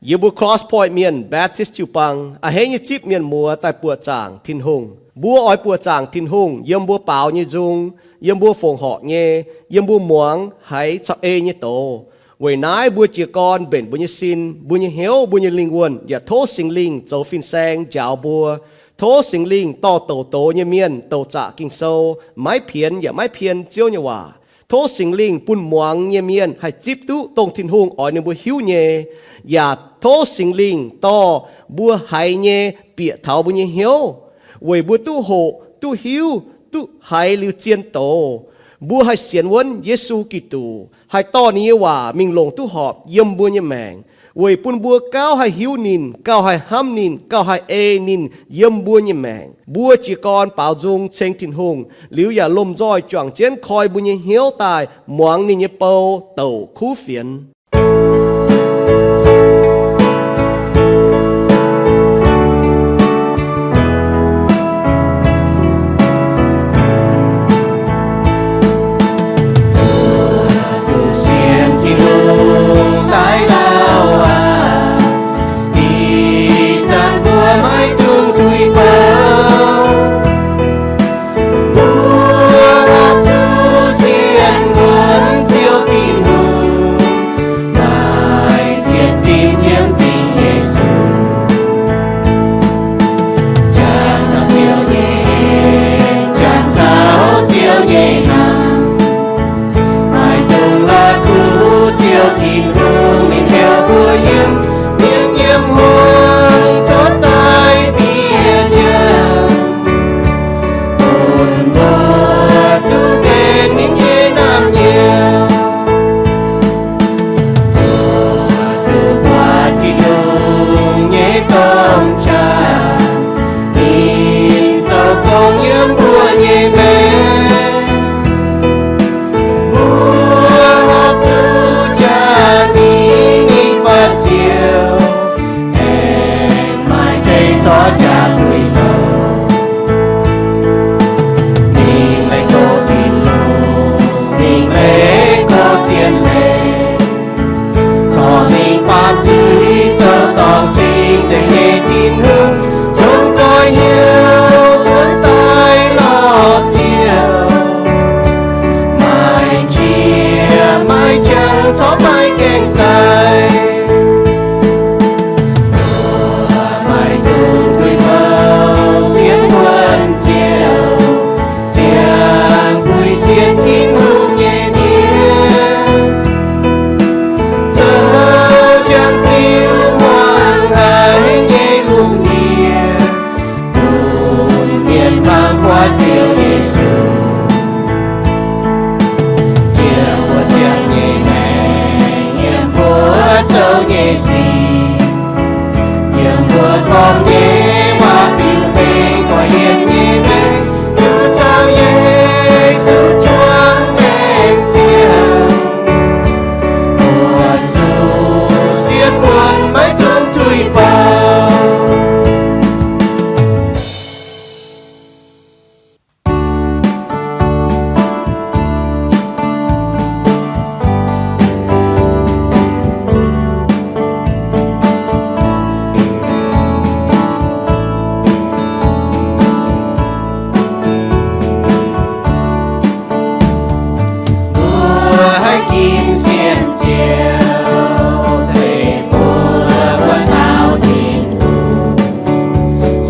Yie mbuo Cross Point Mienh Baptist jiu-baang a'hneiv nyei zipv mienh muoz daaih buoqc zaangc Tin-Hungh. Mbuo oix buoqc zaangc Tin-Hungh yiem mbuo baaux nyei nzung, yiem mbuo fongc horc nyei, yiem mbuo muangx haiz caux ei nyei doz. Weic naaiv mbuo jiez gorn mbenc mbuo nyei sin, mbuo nyei hnyouv, mbuo nyei lingh wuonh yaac tov Singx Lingh zoux fin-saeng njaaux mbuo. Tov Singx Lingh dorh douc doz nyei mienh douc zaqc Ging-Sou, maiv pienx yaac maiv pien Ziouv nyei waac. Tov Singx Lingh bun muangx nyei mienh haih zipv duqv dongh Tin-Hungh oix ninh mbuo hiuv nyei, yaac tov Singx Lingh dorh mbuo haiz nyei bieqc taux mbuo nyei hnyouv, weic mbuo duqv hoqc, duqv hiuv, duqv haiz liuz zien doz. Mbuo haih sienx wuonv Yesu Giduc, haih dorh ninh nyei waac mingh longc duqv horpc yiem mbuo nyei maengc, weic bun mbuo gauh haih hiuv ninh, gauh haih hnamv ninh, gauh haih ei ninh yiem mbuo nyei maengc. Mbuo jiez gorn baaux nzung ceng Tin-Hungh liuz yaac lomh nzoih juangc jienv koi mbuo nyei hnyouv daaih muangx ninh nyei bou douc kuv fienx. Duqv sienx Tin-Hungh daaih lauh aqv, ih zanc mbuo maiv dungx tuix bouc. Mbuo horpc zuqc sienx wuonv Ziouv Tin-Hungh, maaih sienx fim yiem dingc Yesu. Jangx taux Ziouv nyei en, jangx taux Ziouv nyei hnamv, maiv dungx la'kuqv Ziouv Tin-Hungh ninh heuc mbuo yiem, yiem, yiem hmuangx cuotv daaih bieqc jangx, bun mbuo duqv benx ninh nyei naamh nyouz. Mbuo duqv buatc Tin-Hungh nyei domh qaqv, ninh zoux gong yiem mbuo nyei maengc. Mbuo horpc zuqc jaax mingh, mingh fatv Ziouv, aengx maaih deix corc jaax tuix louh. Mingh leih goux Tin-Hungh, mingh leih goux zien leiz, corc mingh baamh zuiz zoux dorngc cing-nzengc nyei Tin-Hungh, tongx goiv hnyouv cuotv daaih lorz Ziouv. Maiv qiex maiv qangx corc maiv gaengh zaih. Mbuo maiv dungx tuix bouc sienx wuonv Ziouv, ziangh buix sienx Tin-Hungh nyei mienh, zoux jangx ziux hmuangx haic nyei lungh ndiev, bun mienh muangx buatc Ziouv Yesu. Yiem mbuo ziangh nyei maengc, yiem mbuo zoux nyei sic, yiem mbuo gorngv nyei waac biux mengh guaax yiem nyei maengc, duqv caux Yesu juangc maengc ziangh, mbuo zuqc sienx wuonv maiv dungx tuix bouc. Mbuo haiz ginv sienx Ziouv, zeiz mbuo buatc taux Tin-Hungh.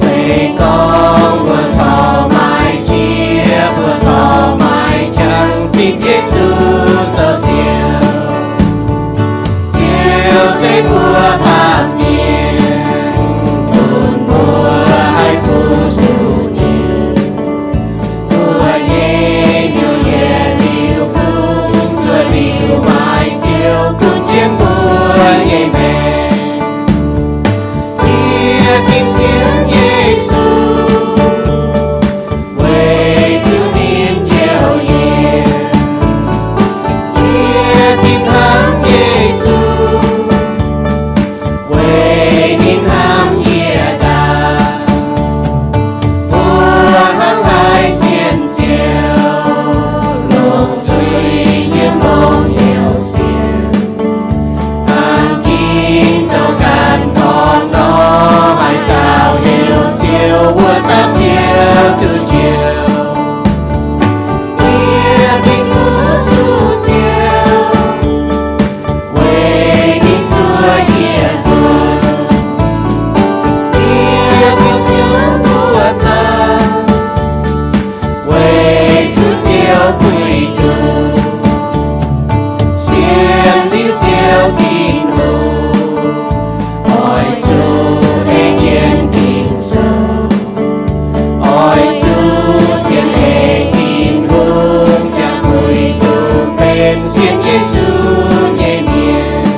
Se gorngv mbuo corc maiv qiex, mbuo corc maiv qangx zipv Yesu zoux Ziouv, Ziouv zeiz mbuo baamh mienh, bun mbuo haih fu-sux ninh. Mbuo nyei hnyouv yietc liuz gunv zuov liuz maaih Ziouv gunv jienv mbuo nyei maengc. Yie tin sienx Yesu, weic zuqc ninh njoux yie. Yie tin hnamv Yesu, weic ninh hnamv yie daaih. Mbuo hnangv haaix sienx Ziouv, longc zuiz nyei longx hnyouv sienx, hnangv Ging-Sou gaax, Yie zuqc yie diuh jienv mbuo za'gengh weic zuqc Ziouv puix duqv sienx liuz Ziouv Tin-Hungh, oix zuqc ei jienv Ging-Sou. Oix zuqc sienx ei Tin-Hungh ziangh puix duqv benx sienx Yesu nyei mienh.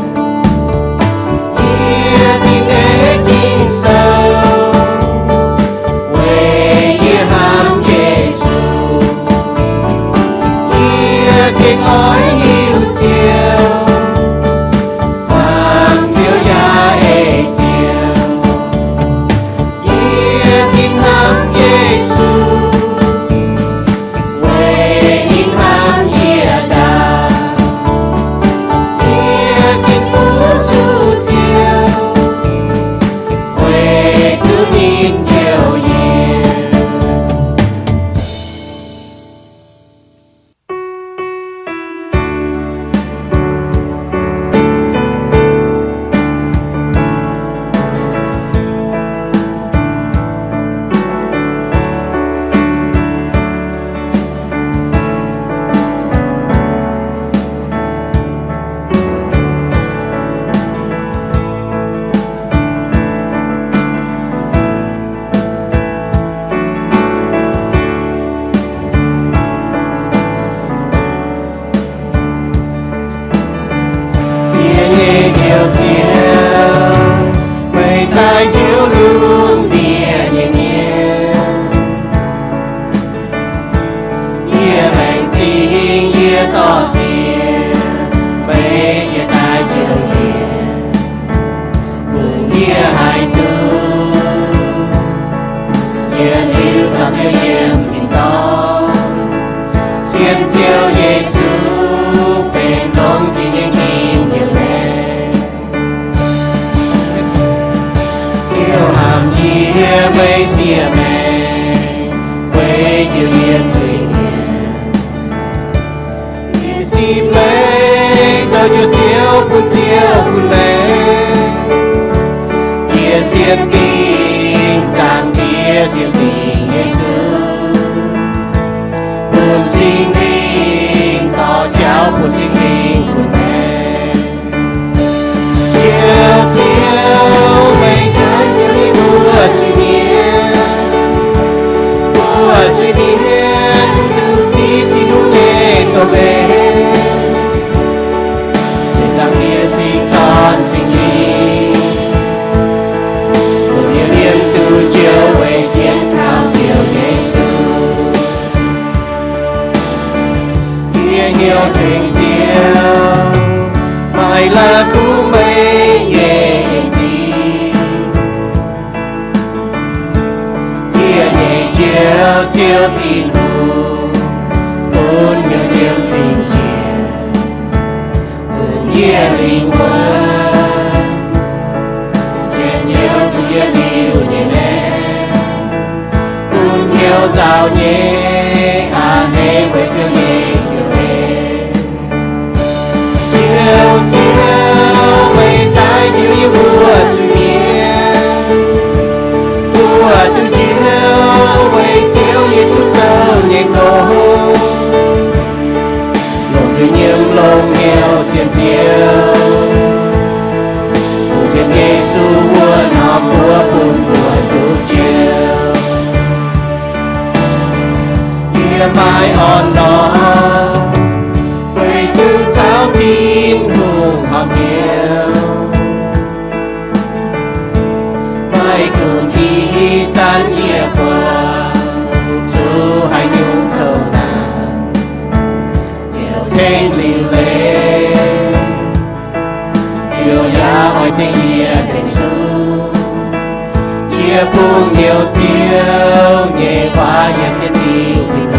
Yie dingc ei Ging-Sou weic yie hnamv Yesu. Yie gengh oix hiuv Ziouv, hnamv Ziouv yaac ei Ziouv. Yie dingc hnamv Yesu, weic ninh hnamv yie ndaangc. Yie dingc fu-sux Ziouv, weic zuqc ninh njoux yie. Yie nyei Njoux Ziouv, meih daaih njoux lungh ndiev nyei mienh. Yie laengz zingh, yie dorh ziex, meih jiex daaih njoux yie, bun yie haih duqv yietc liuz caux Ziouv yiem tin-dorngh. Sienx Ziouv Yesu benx longx jiex nyei njien-youh maengc. Ziouv hnamv yie, meih siev meih, weic njoux yie zuiz-mienh. Yie zipv meih zoux njoux Ziouv bun Ziouv bun meih. Yie sienx dingc Zaangc Diex, sienx dingc Yesu, bun Singx Lingh dorh jauv, bun Singx Lingh bun meih. Njoux Ziouv, meih njoux yie mbuo zuiz-mienh, mbuo zuiz-mienh duqv zipv Tin-Hungh nyei doz-leiz. Ziouv Zaangc Diex, Singx Dorn, Singx Lingh, dongh yie liemh duqv njoux weic sienx kaux Ziouv Yesu. Yie hnyouv tengx Ziouv, maaih la'kuqv meih nyei en-zingh. Yie nyei Njoux Ziouv Tin-Hungh, bun hnyouv nyiemv fingx jiex, bun yie lingh wuov njien-youh duqv yie liuz nyei maengc, bun hnyouv nzauh nyei a'hneiv weic Ziouv nyei njoux leiz. Njoux Ziouv, meih daaih njoux yie mbuo zuiz-mienh, mbuo duqv njoux weic Ziouv Yesu zoux nyei gong, longc nzuih nyiemv longc hnyouv sienx Ziouv, dongh sienx Yesu wuov norm mbuox bun mbuo duqv njoux. Yie maaih orn-lorqc, weic duqv caux Tin-Hungh horpc hnyouv. Maiv gunv ih zanc yie buatc zuqc haaix nyungc kouv-naanc, Ziouv tengx liuc leiz. Ziouv yaac oix tengx yie tengx sung. Yie bungx hnyouv Ziouv nyei waac yaac sienx dingc Tin-Hungh.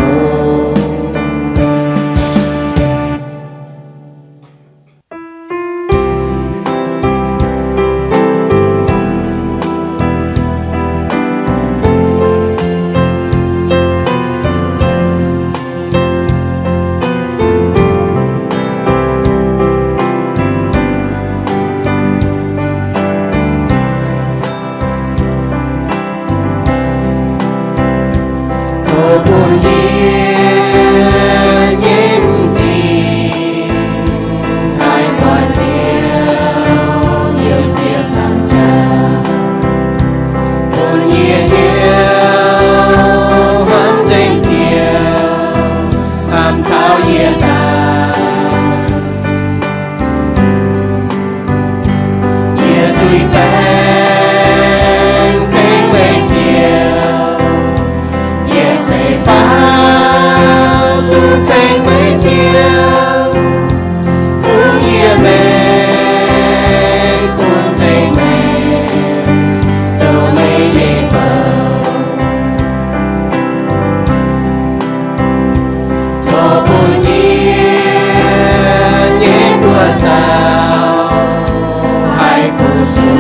Yesu,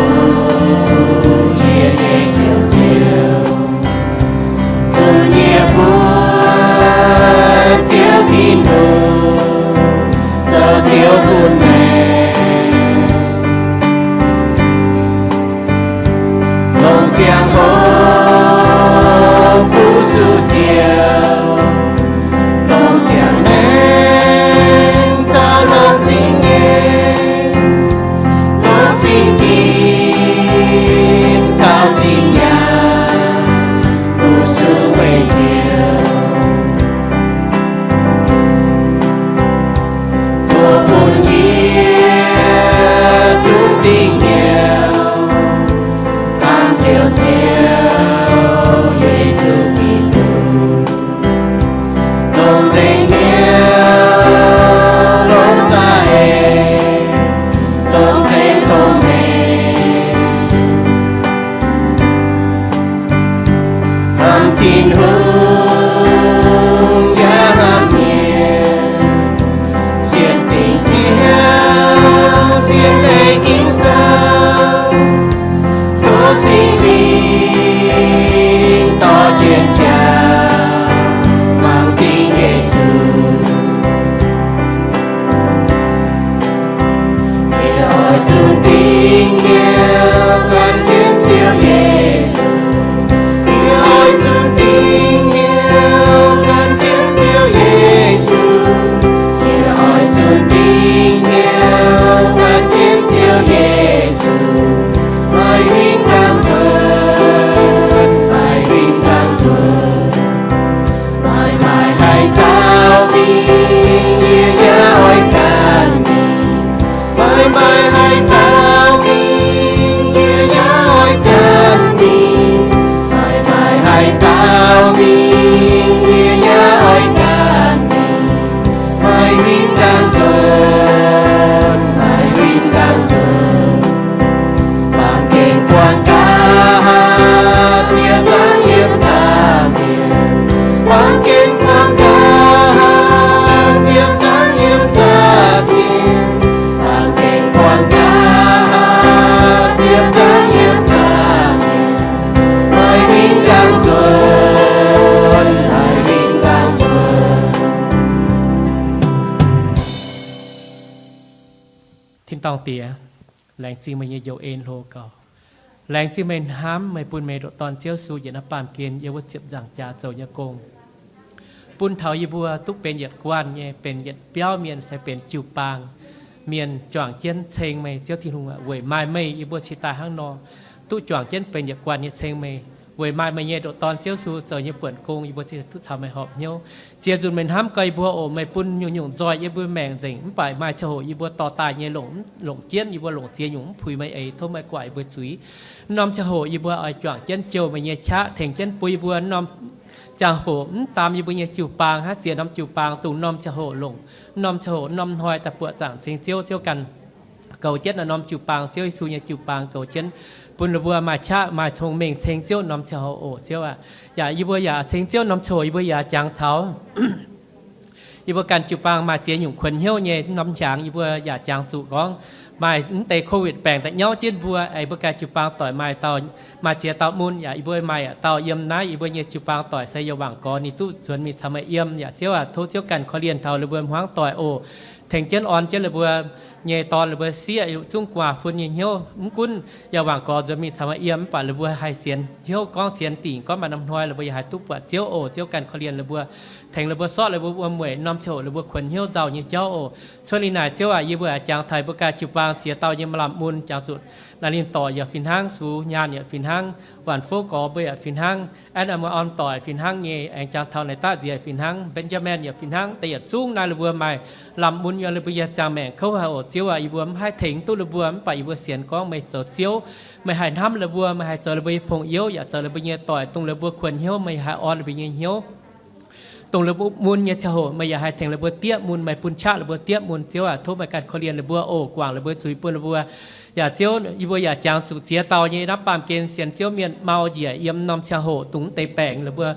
yie nyei Ziouv, Ziouv, bun yie mbuo Ziouv Tin-Hungh zoux Ziouv bun meih. Longc ziangh hoc fu-sux Ziouv, longc ziangh maengc caux longc zingh nyeic, longc zingh ginx caux zingh nyaanh fu-sux weic Ziouv. Tov bun yie zungv dingh hnyouv, dangx Ziouv, Ziouv Yesu Giduc, longc nzengc hnyouv, longc za'eix, longc nzengc cong-mengh, hnamv Tin-Hungh yaac hnamv mienh, sienx dingc Ziouv, sienx leiz Ging-Sou, tov Singx Lingh dorh jienv jaax mangc dingc Yesu. Yie oix zunc dingh hnyouv gan jienv Ziouv Yesu. Yie oix zunc dingh hnyouv gan jienv Ziouv Yesu. Yie oix zunc dingh hnyouv gan jienv Ziouv Yesu. Maaih huin dangh nzuonx, maaih huin dangh nzuonx. Maaih maaih haaix dauh mingh, yie yaac oix gan mingh. Maaih maaih haaix dauh mingh, yie yaac oix gan mingh. Maaih maaih haaix dauh mingh, yie yaac oix gan mingh. Maaih huin dangh nzuonx, maaih huin dangh nzuonx. Baamh gen buangh gaax, Ziouv zaangc yiem nzangc mienh. Baamh gen buangh gaax, Ziouv zaangc yiem nzangc mienh. Baamh gen buangh gaax, Ziouv zaangc yiem nzangc mienh. Maaih huin dangh nzuonx, maaih huin dangh nzuonx. Tin-dorngh Diex, laengz zingh meih nyei njoux en hlo gaux. Laengz zingh meih hnamv meih bun meih ndoqc Dorn Ziouv Yesu njiec naaiv baamh gen yiem wuov ziepc nzaangc jaax zoux nyei gong, bun taux yie mbuo duqv benx yietc guanh nyei, benx yietc biauv mienh, se benx jiu-baang mienh juangc jienv ceng meih, Ziouv Tin-Hungh aac. Weic maaih meih yie mbuo cingx daaih hnangv nor duqv juangc jienv benx yietc guanh nyei ceng meih. Weic maaih meih nyei ndoqc Dorn Ziouv Yesu zoux nyei buonc gong, yie mbuo cingx duqv caux meih horpc hnyouv. Ziex nzunc meih hnamv gaax yie mbuo oc. Meih bun nyungc-nyungc nzoih yie mbuo maengc nzengc, mv baac maaih ziangh hoc yie mbuo dorh daaih nyei longc, longc jienv, yie mbuo longc ziex nyungc mv puix meih eix, tov meih guaaic yie mbuo zuiz. Norm ziangh hoc yie mbuo oix juangc jienv jouh meih nyei qaqv, tengx jienv bun yie mbuo norm ziangh hoc mv daam yie mbuo nyei jiu-baang hnangv ziex norm jiu-baang dongh norm ziangh hoc longc, norm ziangh hoc norm hnoi daaih buoqc zaangc ceng Ziouv. Ziouv ganh goux jienv naaiv norm jiu-baang, Ziouv Yesu nyei jiu-baang goux jienv, bun ninh mbuo maaih qaqv maaih cong-mengh ceng Ziouv norm ziangh hoc oc, Ziouv aac. Yaac yie mbuo yaac ceng Ziouv norm ziangh hoc yie mbuo yaac jangx taux yie mbuo ganh jiu-baang maaih ziex nyungc kuonx hnyouv nyei norm hiaangx, yie mbuo yaac jangx zuqc gorngv maaih mv deix Covid baengc daaih nyauv jienv mbuo, yie mbuo ganh jiu-baang doic maaih dauh, maaih ziex dauh mun, yaac yie mbuo maaih yaac dauh yiem naaiv yie mbuo nyei jiu-baang doic se yiem wangc gorx, ninh duqv nzuonx mingh caux meih yiem. Yaac Ziouv aac, tov Ziouv ganh korv-lienh taux ninh mbuo hmuangv doic oc. Tengx jienv orn jienv ninh mbuo nyei dorn, ninh mbuo sieqv zungv guaax fun nyei hnyouv. Mv gunv yiem wangc gorx nzuonx mingh caux meih yiem, mv baac ninh mbuo haih sienx hnyouv gorngv sienx dingc gorngv maaih norm hnoi ninh mbuo yaac haih duqv buatc Ziouv oc. Ziouv ganh korv-lienh ninh mbuo, tengx ninh mbuo, sortv ninh mbuo wuom-mueic norm ziangh hoc ninh mbuo kuonx hnyouv nzauh nyei jauv oc. Cuotv liuz naaic Ziouv aac, yie mbuo yaac jangx taux yie mbuo ganh jiu-baang ziex dauh nyei maaih lamh mun, jangx zuqc Naaiv Lingh Dorc yaac fih hnangv, Sux Nyaanh yaac fih hnangv, Waanc Fouv Gorx mbuo yaac fih hnangv, Aa^naa Muoz Orn Dorc yaac fih hnangv nyei, aengx jangx taux Naaiv Daqv Nziex yaac fih hnangv, Benjamin yaac fih hnangv, deix yietc zungv naaiv ninh mbuo maaih lamh mun yaac ninh mbuo nyei ziangh maengc kouv haic oc. Ziouv aac, yie mbuo mv haih tengx duqv ninh mbuo, mv baac yie mbuo sienx gorngv meih zoux Ziouv, meih haih hnamv ninh mbuo, meih haih zoux ninh mbuo nyei pongx youv yaac zoux ninh mbuo nyei doic, dongh ninh mbuo kuonx hnyouv meih yaac haih orn ninh mbuo nyei hnyouv. Dongh ninh mbuo mun nyei ziangh hoc meih yaac haih tengx ninh mbuo diev mun, meih bun qaqv ninh mbuo diev mun. Ziouv aac, tov meih ganh korv-lienh ninh mbuo oc, guangc ninh mbuo zuiz bun ninh mbuo. Yaac Ziouv, yie mbuo yaac jangx zuqc ziex dauh nyei naaiv baamh gen sienx Ziouv mienh mau njiec yiem norm ziangh hoc dongh mv deix baengc ninh mbuo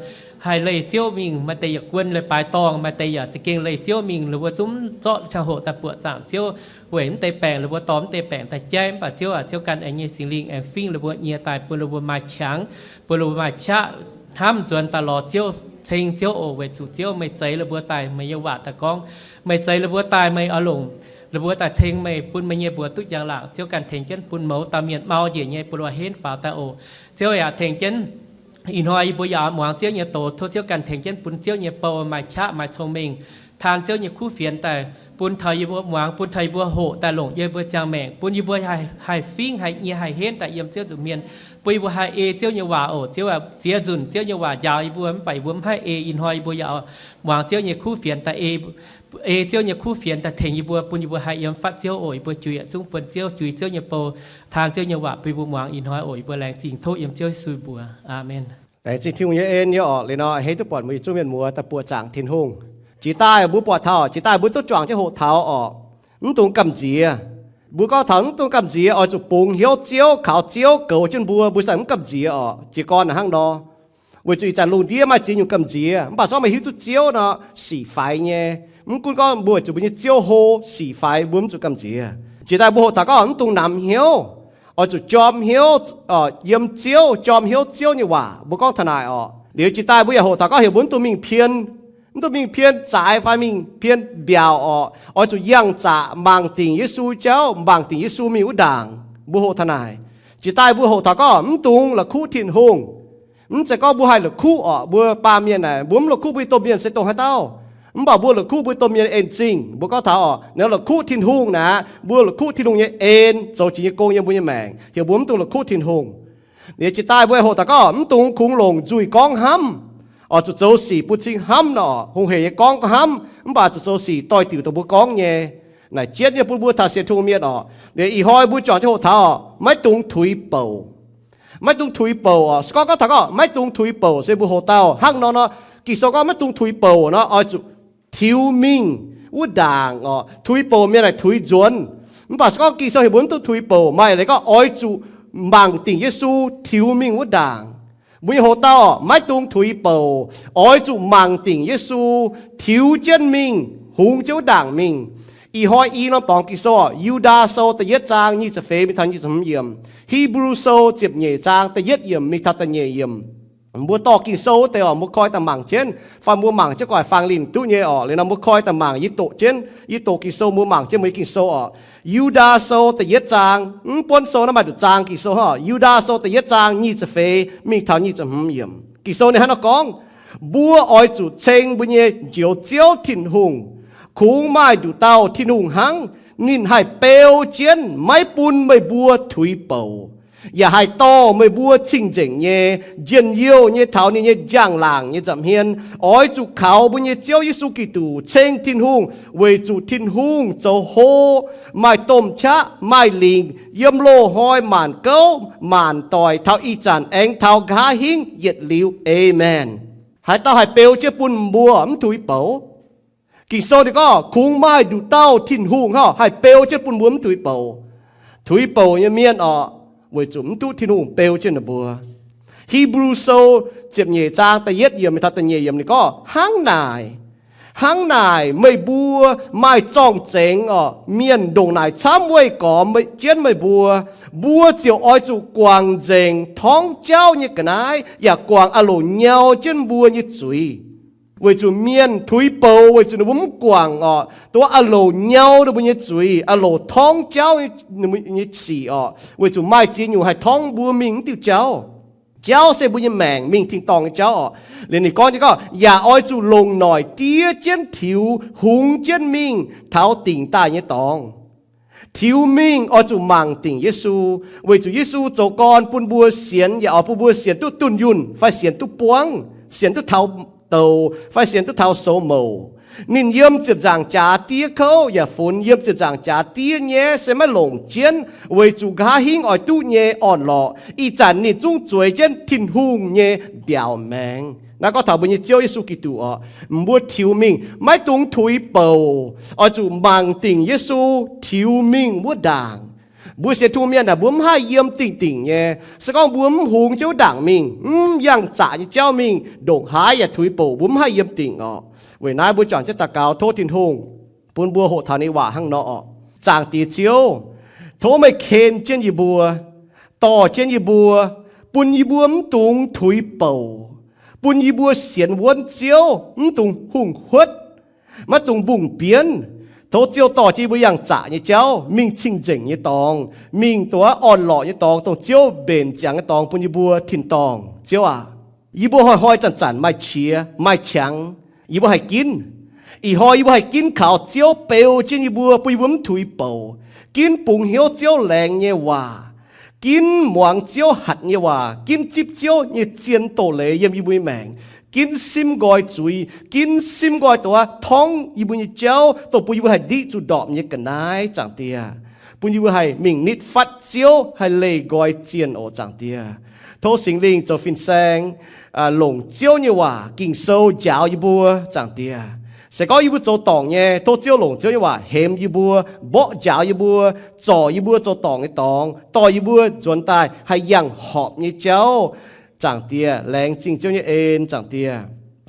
haih leih Ziouv mingh. Maaih deix yaac guon leiz-baaix dorngh, maaih deix yaac za'gengh leih Ziouv mingh. Ninh mbuo zungv zorqv ziangh hoc daaih buoqc zaangc Ziouv weic mv deix baengc, ninh mbuo dorh mv deix baengc daaih jaiv. Mv baac Ziouv aac, Ziouv ganh aengx nyei Singx Lingh aengx fingv ninh mbuo nyie daaih, bun ninh mbuo maaih qangx, bun ninh mbuo maaih qaqv hnamv nzuonx daaih lorz Ziouv, ceng Ziouv oc. Weic zuqc Ziouv, meih zeix ninh mbuo daaih, meih nyei waac daaih gorngv, meih zeix ninh mbuo daaih, meih oix longc ninh mbuo daaih ceng meih, bun meih nyei mbuox duqv njang-laangc. Ziouv ganh tengx jienv bun mouz dauh mienh mau njiec nyei, bun ninh mbuo henv faaux daaih oc. Ziouv aac, tengx jienv ih hnoi yie mbuo yaac muangx Ziouv nyei doz. Tov Ziouv ganh tengx jienv bun Ziouv nyei bou maaih qaqv, maaih cong-mengh, taan Ziouv nyei kuv fienx daaih bun taux yie mbuo muangx, bun taux yie mbuo hoqc daaih longc yie mbuo ziangh maengc, bun yie mbuo haih fingv, haih nyie, haih henv daaih yiem Ziouv nzuqc mienh, bun yie mbuo haih ei Ziouv nyei waac oc. Ziouv aac, ziex nzunc Ziouv nyei waac njaaux yie mbuo, mv baac yie mbuo mv haih ei. Ih hnoi yie mbuo yaac muangx Ziouv nyei kuv fienx daaih, ei Ziouv nyei kuv fienx daaih tengx yie mbuo, bun yie mbuo haih yiem fatv Ziouv oc. Yie mbuo juix yietc zungv bun Ziouv, juix Ziouv nyei bou, taan Ziouv nyei waac bun yie mbuo muangx. Ih hnoi oc, yie mbuo laengz zingh tov yiem Ziouv Yesu mbuox. Aamen. Laengz zingh Tin-Hungh nyei en nyei orqc. Liuz nor, hei duqv buatc mbuo yietc zungv mienh muoz daaih buoqc zaangc Tin-Hungh. Jiex daaih mbuo buatc taux, jiex daaih mbuo duqv juangc jienv hoqc taux orqc, mv dungx gamh nziex. Mbuo gorngv taux mv dungx gamh nziex, oix zuqc bungx hnyouv Ziouv, kaux Ziouv goux jienv mbuo, mbuo sai mv gamh nziex orqc. Jiez gorn hnangv nor, weic zuqc ih zanc lungh ndiev maaih ziex nyungc gamh nziex, mv baac se gorngv meih hiuv duqv Ziouv nor, sic faix nyei. Mv gunv gorngv mbuo weic zuqc mbuo nyei Ziouv hlo sic faix, mbuo mv zuqc gamh nziex. Jiex daaih mbuo hoqc taux gorngv mv dungx namx hnyouv, oix zuqc jorm hnyouv yiem Ziouv, jorm hnyouv Ziouv nyei waac. Mbuo gorngv taux naaic orqc. Liuz jiex daaih mbuo yaac hoqc taux gorngv heuc mbuo mv dungx mingh pien, mv dungx mingh pien zaaix fai mingh pien mbiaauc orqc. Oix zuqc yangh zaqc mangc dingc Yesu jauv, mangc dingc Yesu mingh wuov ndaangc. Mbuo hoqc taux naaic. Jiex daaih mbuo hoqc taux gorngv mv dungx la'kuqv Tin-Hungh. Mv zeiz gorngv mbuo haih la'kuqv orqc. Mbuo baamh mienh naaic, mbuo mv la'kuqv mbuo nyei domh mienh se dongh haaix dauh. Mv baac mbuo la'kuqv mbuo nyei domh mienh en zingh. Mbuo gorngv taux orqc, naaiv la'kuqv Tin-Hungh naaic, mbuo la'kuqv Tin-Hungh nyei en zoux jiex nyei gong yiem mbuo nyei maengc, heuc mbuo mv dungx la'kuqv Tin-Hungh. Liuz jiex daaih mbuo hoqc taux gorngv mv dungx kungx longc nzuih gorngv hnamv, oix zuqc zoux sic bun cing hnamv nor. Hungh heic nyei gorngv hnamv, mv baac zuqc zoux sic doix-diuc dongh mbuo gorngv nyei. Naaic jienv nyei bun mbuo taux sienx Tin-Hungh mienh orqc. Liuz ih hnoi mbuo juangc jienv hoqc taux orqc, maiv dungx tuix bouc. Maiv dungx tuix bouc orqc. Se gorngv gorngv taux gorngv maiv dungx tuix bouc se mbuo hoqc dauh hnangv nor nor, Ging-Sou gorngv maiv dungx tuix bouc nor, oix zuqc tiux mingh wuov ndaangc orqc. Tuix bouc mienh naaic tuix nzuonx. Mv baac se gorngv Ging-Sou heuc mbuo mv dungx tuix bouc, maaih leiz gorngv oix zuqc mangc dingc Yesu tiux mingh wuov ndaangc. Mbuo nyei hoqc dauh orqc, maiv dungx tuix bouc, oix zuqc mangc dingc Yesu tiux jienv mingh, hungx jienv wuov ndaangc mingh. Ih hnoi i norm dorngx Ging-Sou orqc, Yu^ndaa Sou da'yietv zaang nyic ziepc feix mingh taux nyic ziepc hmz yiemc, Hipv^lu Sou ziepc nyeic zaang da'yietv yiemc mingh taux da'nyeic yiemc. Mbuo dorh Ging-Sou wuov deix orqc, mbuo koi daaih mangc jienv, fai mbuo mangc jienv gu'nguaaic fangx linh duqv nyei orqc. Liuz nor mbuo koi daaih mangc, yie doqc jienv, yie doqc Ging-Sou, mbuo mangc jienv mbuo nyei Ging-Sou orqc. Yu^ndaa Sou da'yietv zaang, mv buonv sou naaiv maaih nduqc zaang Ging-Sou orqc. Yu^ndaa Sou da'yietv zaang nyic ziepc feix mingh taux nyic ziepc hmz yiemc. Ging-Sou ninh hnangv nor gorngv, mbuo oix zuqc ceng mbuo nyei Njoux Ziouv Tin-Hungh. Kungx maaih nduqc dauh Tin-Hungh hnangv, ninh haih beu jienv maiv bun meih mbuo tuix bouc, yaac haih dorh meih mbuo cing-nzengc nyei, njien-youh nyei taux ninh nyei njang-laangc nyei nza'hmien. Oix zuqc kaux mbuo nyei Ziouv Yesu Giduc ceng Tin-Hungh, weic zuqc Tin-Hungh zoux hlo, maaih domh qaqv, maaih lingc, yiem loz-hnoi maanc gouv maanc doic, taux ih zanc aengx taux nqa'haav hingv yietc liuz. Aamen. Haaix dauh haih beu jienv bun mbuo mv tuix bouc? Ging-Sou ninh gorngv kungx maaih nduqc dauh Tin-Hungh hnangv haih beu jienv bun mbuo mv tuix bouc. Tuix bouc nyei mienh orqc, weic zuqc mv duqv Tin-Hungh beu jienv ninh mbuo. Hipv^lu Sou ziepc nyeic zaang da'yietv yiemc mingh taux da'nyeic yiemc ninh gorngv, hnangv naaic, hnangv naaic meih mbuo maaih zorng-zengx orqc, mienh ndongc naaic camv weih gormx jienv meih mbuo, mbuo ziouc oix zuqc guangc nzengc torngv jauv nyei ga'naaiv, yaac guangc aah loc nyau jienv mbuo nyei zuiz. Weic zuqc mienh tuix bouc weic zuqc ninh mbuo mv guangc orqc, dongh aah loc nyau ninh mbuo nyei zuiz, aah loc torngv jauv nyei sic orqc. Weic zuqc maaih ziex nyungc haih torngv mbuo mingh mv diuh jauv. Jauv se mbuo nyei maengc mingh tin-dorngh nyei jauv orqc. Liuz ninh gorngv nyei gorngv, yaac oix zuqc longc noic diev jienv tiux hungx jienv mingh taux dingc daaih nyei dorngx. Tiux mingh oix zuqc mangc dingc Yesu, weic zuqc Yesu zoux gorn bun mbuo sienx, yaac oix bun mbuo sienx duqv dunh yunh fai sienx duqv buangv, sienx duqv taux douc fai sienx duqv taux soux mouc. Ninh yiem ziepc nzaangc jaax diev kouv yaac funx, yiem ziepc nzaangc jaax diev nyaiv se maiv longc jienv, weic zuqc nqa'haav hingv oix duqv nyei orn-lorqc. Ih zanc ninh zungv zueiz jienv Tin-Hungh nyei mbiaauc maengx. Naaiv gorngv taux mbuo nyei Ziouv Yesu Giduc orqc. Mbuo tiux mingh maiv dungx tuix bouc, oix zuqc mangc dingc Yesu tiux mingh wuov ndaangc. Mbuo sienx Tin-Hungh mienh naaic, mbuo mv haih yiem dingh dingc nyei. Se gorngv mbuo mv hungx jienv wuov ndaangc mingh, mv yangh zaqc nyei jauv mingh, ndongc haaix yaac tuix bouc, mbuo mv haih yiem dingc orqc. Weic naaiv mbuo juangc jienv daux gaux tov Tin-Hungh bun mbuo hoqc taux ninh waac hnangv nor orqc. Zaangc Diex Ziouv, tov meih ken jienv yie mbuo, dorh jienv yie mbuo, bun yie mbuo mv dungx tuix bouc, bun yie mbuo sienx wuonv Ziouv mv dungx hungh huotv, maiv dungx mbungh bienv. Tov Ziouv dorh jienv yie mbuo yangh zaqc nyei jauv mingh cing-nzengc nyei dorngx, mingh duqv orn-lorqc nyei dorngx, dongh Ziouv mbenc ziangx nyei dorngx bun yie mbuo tin-dorngh. Ziouv aac, yie mbuo hnoi-hnoi zanc-zanc maaih qiex maaih qangx, yie mbuo haih ginv. Ih hnoi yie mbuo haih ginv kaux Ziouv beu jienv yie mbuo, bun yie mbuo mv tuix bouc, ginv bungx hnyouv Ziouv laengz nyei waac, ginv muangx Ziouv hatc nyei waac, ginv zipv Ziouv nyei zien doz-leiz yiem yie mbuo nyei maengc, ginv simv nqoi zuiz, ginv simv nqoi duqv torngv yie mbuo nyei jauv, dongh bun yie mbuo haih ndiqv zuqc ndorpc nyei ga'naaiv, Zaangc Diex, bun yie mbuo haih mingh nitv fatv Ziouv, haih leih nqoi zienh oc, Zaangc Diex. Tov Singx Lingh zoux fin-saeng, longc Ziouv nyei waac Ging-Sou njaaux yie mbuo, Zaangc Diex. Se gorngv yie mbuo zoux dorngc nyei, tov Ziouv longc Ziouv nyei waac hemx yie mbuo, mborqv njaaux yie mbuo, zorc yie mbuo zoux dorngc nyei dorngx, dorh yie mbuo nzuonx daaih haih yangh horpc nyei jauv, Zaangc Diex. Laengz zingh Ziouv nyei en, Zaangc Diex.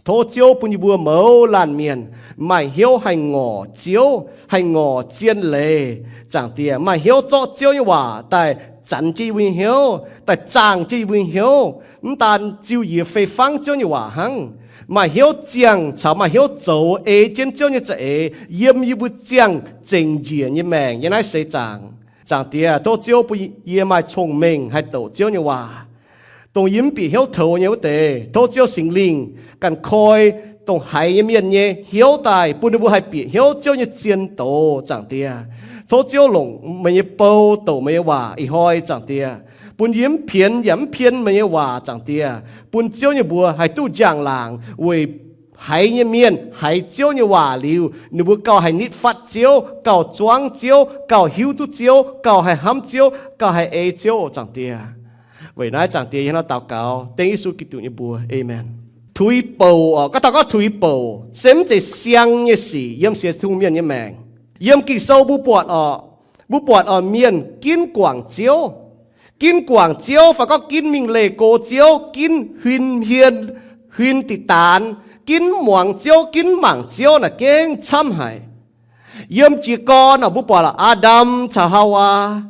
Tov Ziouv bun yie mbuo mouz laanh mienh maaih hnyouv haih ngorc Ziouv, haih ngorc zien leiz, Zaangc Diex, maaih hnyouv zorqv Ziouv nyei waac daaih zanx jienv yie mbuo nyei hnyouv, daaih zaangh jienv yie mbuo nyei hnyouv, mv daan ziuh yie fei fangv Ziouv nyei waac hnangv, maaih hnyouv ziangh caux maaih hnyouv zoux ei jienv Ziouv nyei za'eix yiem yie mbuo ziangh zengc njiec nyei maengc yiem naaiv seix zaangc. Zaangc Diex, tov Ziouv bun yie maaih cong-mengh haih douc Ziouv nyei waac, dongh yie mv bieqc hnyouv toux nyei wuov deix. Tov Ziouv Singx Lingh ganh koi dongh haiz nyei mienh nyei hnyouv daaih, bun ninh mbuo haih bieqc hnyouv Ziouv nyei zien doz, Zaangc Diex. Tov Ziouv longc meih nyei bou douc meih nyei waac ih hnoi, Zaangc Diex, bun yie mv pienx yaac mv pien meih nyei waac, Zaangc Diex, bun Ziouv nyei mbuox haih duqv njang-laangc weic haiz nyei mienh haiz Ziouv nyei waac liuz, ninh mbuo gauh haih nitv fatv Ziouv, gauh zuangv Ziouv, gauh hiuv duqv Ziouv, gauh haih hnamv Ziouv, gauh haih ei Ziouv, Zaangc Diex. Weic naaiv, Zaangc Diex, yie hnangv naaiv daux gaux dengv Yesu Giduc nyei mbuox, aamen. Tuix bouc oc, gorngv taux gorngv tuix bouc se mv zeiz siang nyei sic yiem sienx Tin-Hungh mienh nyei maengc. Yiem Ging-Sou mbuo buatc oc, mbuo buatc oc, mienh ginv guangc Ziouv, ginv guangc Ziouv fai gorngv ginv mingh leih go Ziouv, ginv huin hmien, huin diqc daanx, ginv muangx Ziouv, ginv mangc Ziouv naaic gengh camv haic. Yiem jiez gorn oc, mbuo buatc oc, Aa^ndam caux Haawaa,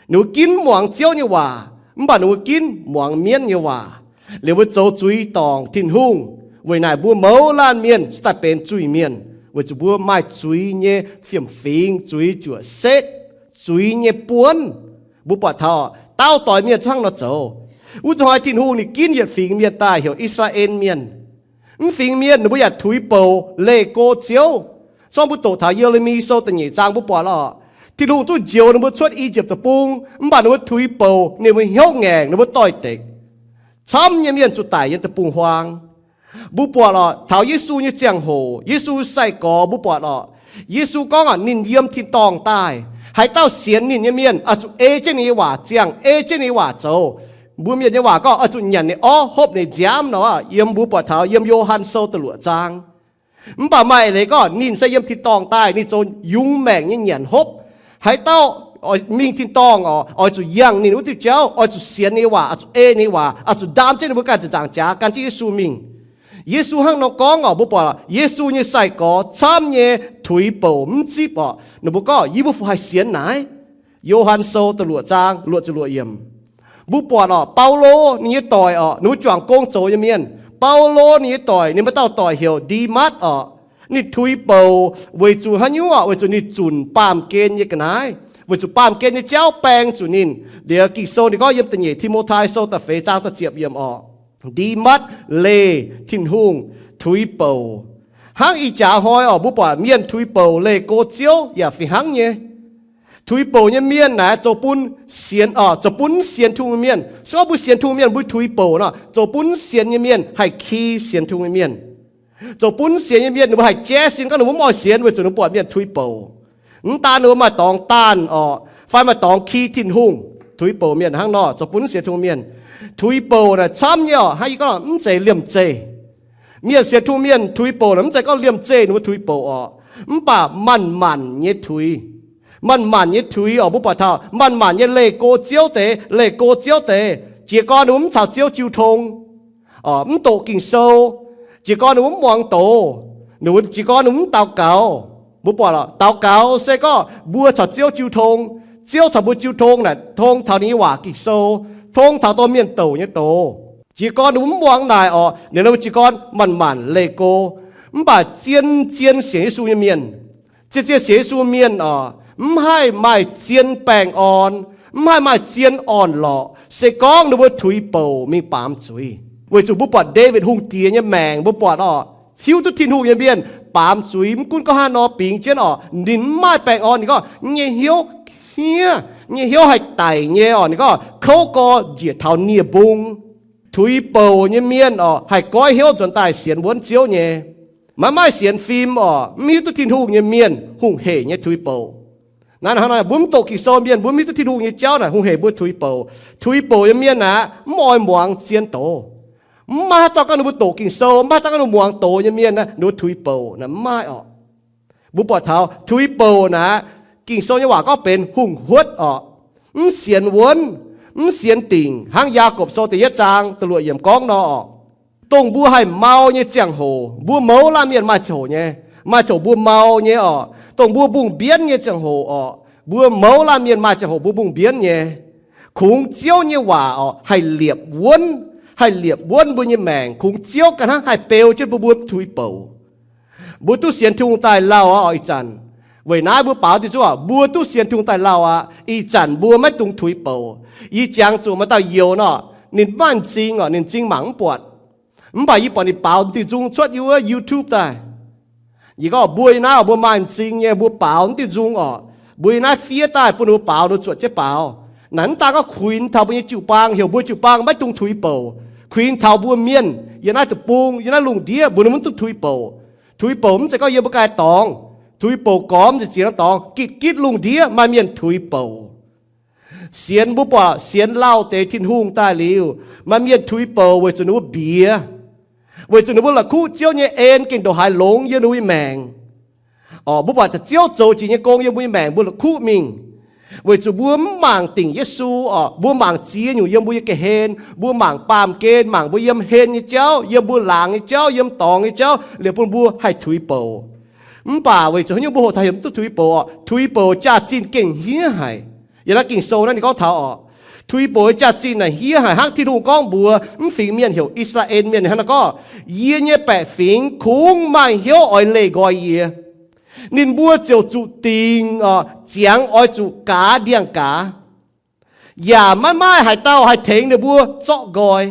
ninh mbuo ginv muangx Ziouv nyei waac, mv baac ninh mbuo ginv muangx mienv nyei waac. Liuz mbuo zoux zuiz dorngc Tin-Hungh. Weic naaic mbuo mouz laanh mienh se daaih benx zuiz-mienh, weic zuqc mbuo maaih zuiz nyei fiem-fingx, zuiz juoqc setv, zuiz nyei buonv. Mbuo buatc taux daauv doix mienh hnangv nor zoux. Wuov hnoi Tin-Hungh ninh ginv yietc fingx mienh daaih heuc I^saa^laa^en Mienh. Mv fingx mienh ninh mbuo yaac tuix bouc leih go Ziouv. Zorqv mbuo doqc taux Ye^le^mi Sou da'nyeic zaang mbuo buatc oc, Tin-Hungh duqv njoux ninh mbuo cuotv I^yipv Deic-Bung, mv baac ninh mbuo tuix bouc, ninh mbuo hnyouv ngaengc, ninh mbuo doix-dekc. Camv nyei mienh zuqc daic yiem deic-bung-huaang. Mbuo buatc oc, taux Yesu nyei ziangh hoc, Yesu sai-gorx mbuo buatc oc, Yesu gorngv oc, ninh yiem tin-dorngh daaih, haaix dauh sienx ninh nyei mienh oix zuqc ei jienv ninh nyei waac ziangh, ei jienv ninh nyei waac zoux. Mbuo mienh nyei waac gorngv oix zuqc nyanc ninh orv, hopv ninh nziaamv nor. Yiem mbuo buatc taux yiem Yo^han Sou da'luoqc zaang. Mv baac maaih leiz gorngv ninh se yiem tin-dorngh daaih, ninh zoux yungz maengc nyei nyanc hopv. Haaix dauh mingh tin-dorngh oc, oix zuqc yangh ninh wuov diuh jauv, oix zuqc sienx ninh nyei waac, oix zuqc ei ninh nyei waac, oix zuqc ndaam jienv ninh mbuo ganh ziepc nzaangc jaax gan jienv Yesu mingh. Yesu hnangv nor gorngv oc, mbuo buatc Yesu nyei sai-gorx camv nyei tuix bouc mv zipv oc. Ninh mbuo gorngv, yie mbuo fungc haih sienx naaiv? Yo^han Sou da'luoqc zaang luoqc ziepc luoqc yiemc. Mbuo buatc oc, Baulo ninh nyei doic oc, ninh mbuo juangc gong zoux nyei mienh. Baulo ninh nyei doic, ninh mbuo dauh doic heuc Ndimatv oc. Ninh tuix bouc weic zuqc haaix nyungc oc? Weic zuqc ninh zunc baamh gen nyei ga'naaiv, weic zuqc baamh gen nyei jauv baeng zuqc ninh. Liuz Ging-Sou ninh gorngv yiem da'nyeic Ti^mo^tai Sou da'feix zaang da'ziepc yiemc oc, Ndimatv leih Tin-Hungh tuix bouc. Hnangv ih jaax hnoi oc, mbuo buatc mienh tuix bouc leih go Ziouv yaac fih hnangv nyei. Tuix bouc nyei mienh naaic zoux bun sienx oc, zoux bun sienx Tin-Hungh nyei mienh. Se gorngv mbuo sienx Tin-Hungh mienh mbuo tuix bouc nor, zoux bun sienx nyei mienh haih ki sienx Tin-Hungh nyei mienh. Zoux bun sienx nyei mienh ninh mbuo haih jaiv sin gorngv ninh mbuo mv oix sienx weic zuqc ninh mbuo buatc mienh tuix bouc. Mv daan ninh mbuo maaih dorngx daanh oc, fai maaih dorngx ki Tin-Hungh. Tuix bouc mienh hnangv nor zoux bun sienx Tin-Hungh mienh. Tuix bouc naaic camv nyei oc, hnangv yie gorngv mv zeiz liemh zeih. Mienh sienx Tin-Hungh mienh tuix bouc naaic mv zeiz gorngv liemh zeih ninh mbuo tuix bouc oc, mv baac manc-manc nyei tuix. Manc-manc nyei tuix oc, mbuo buatc taux manc-manc nyei leih go Ziouv deix, leih go Ziouv deix. Jiez gorn ninh mbuo mv caux Ziouv jiu tong, mv doqc Ging-Sou, jiez gorn ninh mbuo mv muangx doz, jiez gorn ninh mbuo mv daux gaux. Mbuo buatc lorqc, daux gaux se gorngv mbuo caux Ziouv jiu tong. Ziouv caux mbuo jiu tong naaic tong taux ninh nyei waac Ging-Sou, tong taux dorh mienh douc nyei doz. Jiez gorn ninh mbuo mv muangx naaic oc, ninh mbuo jiez gorn manc-manc leih go. Mv baac zien-zien sienx Yesu nyei mienh, zien-zien sienx Yesu mienh oc, mv haih maaih zien baengh orn, mv haih maaih zien orn-lorqc, se gorngv ninh mbuo tuix bouc mingh baamz zuiz. Weic zuqc mbuo buatc Ndaawitv Hungh Diex nyei maengc, mbuo buatc oc, hiuv duqv Tin-Hungh nyei mienh baamz zuiz, mv gunv gorngv haaix nor bingx jienv oc, ninh mv maaih baengh orn. Ninh gorngv nyei hnyouv hniev, nyei hnyouv haih daic nyei oc. Ninh gorngv kouv gorx njiec taux nie-mbung. Tuix bouc nyei mienh oc, haih goiv hnyouv nzuonx daaih sienx wuonv Ziouv nyei. Maiv maaih sienx fim oc, mv hiuv duqv Tin-Hungh nyei mienh hungh heic nyei tuix bouc. Naaiv hnangv naaic, mbuo mv doqc Ging-Sou mienh, mbuo mv hiuv duqv Tin-Hungh nyei jauv naaic hungh heic mbuo tuix bouc. Tuix bouc nyei mienh aeqv, mv oix muangx zien doz. Mv maaih haaix dauh gorngv ninh mbuo doqc Ging-Sou, mv maaih haaix dauh gorngv ninh mbuo muangx doz nyei mienh naaic, ninh mbuo tuix bouc naaic mv maaih oc. Mbuo buatc taux tuix bouc naaic, Ging-Sou nyei waac gorngv benx hungh huotv oc, mv sienx wuonv, mv sienx dingc, hnangv Yaagorpc Sou da'yietv zaang da'luoqc yiemc gorngv nor oc. Dongh mbuo haih mau nyei ziangh hoc, mbuo mouz laanh mienh maaih ziangh hoc nyei, maaih ziangh hoc mbuo mau nyei oc. Dongh mbuo mbungh mbienv nyei ziangh hoc oc, mbuo mouz laanh mienh maaih ziangh hoc mbuo mbungh mbienv nyei. Kungx Ziouv nyei waac oc haih liepc wuonv, haih liepc wuonv mbuo nyei maengc. Kungx Ziouv ganh hnangv haih beu jienv mbuo, mbuo mv tuix bouc. Mbuo duqv sienx Tin-Hungh daaih lauh aqv oc ih zanc. Weic naaiv mbuo baaux diuh nzung oc, mbuo duqv sienx Tin-Hungh daaih lauh aqv, ih zanc mbuo maiv dungx tuix bouc. Yie jangx zuqc maaih dauh youz nor, ninh maaih m'zing oc, ninh m'zing mangc mv buatc. Mv baac yie buatc ninh baaux diuh nzung cuotv yiem wuov YouTube daaih. Yie gorngv mbuo yiem naaiv oc, mbuo maaih m'zing nyei, mbuo baaux diuh nzung oc. Mbuo yiem naaiv fiev daaih bun ninh mbuo baaux, ninh mbuo zuotc jienv baaux. Naaic mv daan gorngv kuinx taux mbuo nyei jiu-baang, heuc mbuo jiu-baang maiv dungx tuix bouc. Kuinx taux mbuo mienh yiem naaiv deic-bung, yiem naaiv lungh ndiev, mbuo ninh mbuo mv dungx tuix bouc. Tuix bouc mv zeiz gorngv yiem mbuo ganh dorngx. Tuix bouc gormx nzengc ziex norm dorngx, gitv gitv lungh ndiev maaih mienh tuix bouc. Sienx, mbuo buatc sienx lauh deix Tin-Hungh daaih liuz, maaih mienh tuix bouc weic zuqc ninh mbuo mbiex, weic zuqc ninh mbuo la'kuqv Ziouv nyei en gengh ndongc haaix longx yiem ninh mbuo nyei maengc. Oc, mbuo buatc Ziouv zoux jiex nyei gong yiem mbuo nyei maengc, mbuo la'kuqv mingh, weic zuqc mbuo mv mangc dingc Yesu oc. Mbuo mangc ziex nyungc yiem mbuo nyei ga'hlen. Mbuo mangc baamh gen, mangc mbuo yiem hlen nyei jauv, yiem mbuo laangz nyei jauv, yiem dorngx nyei jauv, liepc bun mbuo haih tuix bouc. Mv baac weic zuqc haaix nyungc mbuo hoqc taux heuc mv duqv tuix bouc oc? Tuix bouc jaax-zinh gengh hniev haic. Yiem naaiv Ging-Sou naaiv ninh gorngv taux oc, tuix bouc nyei jaax-zinh naaic hniev haic hnangv Tin-Hungh gorngv mbuox mv fingx mienh heuc I^saa^laa^en Mienh hnangv naaiv gorngv, Yie nyei baeqc fingx kungx maaih hnyouv oix leih nqoi yie. Ninh mbuo ziouc zuqc dingc oc, ziangx oix zuqc gaaz ndiangx-gaaz, yaac maiv maaih haaix dauh haih tengx ninh mbuo zorqv nqoi.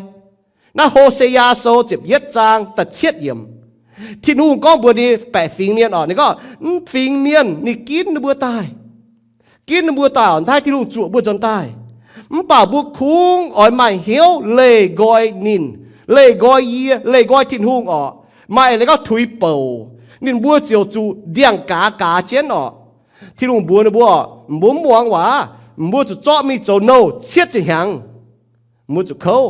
Naaiv Ho^se^yaa Sou ziepc yietv zaang da'cietv yiemc, Tin-Hungh gorngv mbuox ninh baeqc fingx mienh oc, ninh gorngv mv fingx mienh ninh ginv ninh mbuo daaih. Ginv ninh mbuo daaih oc, hnangv Tin-Hungh zuoqc mbuo nzuonx daaih. Mv baac mbuo kungx oix maaih hnyouv leih nqoi ninh, leih nqoi yie, leih nqoi Tin-Hungh oc. Maaih leiz gorngv tuix bouc, ninh mbuo ziouc zuqc ndiangx-gaaz gaaz jienv oc. Tin-Hungh mbuox ninh mbuo oc, mbuo mv muangx waac, mbuo zuqc zorqv mingh zoux nouh cietv ziepc hnyangx. Mbuo zuqc kouv.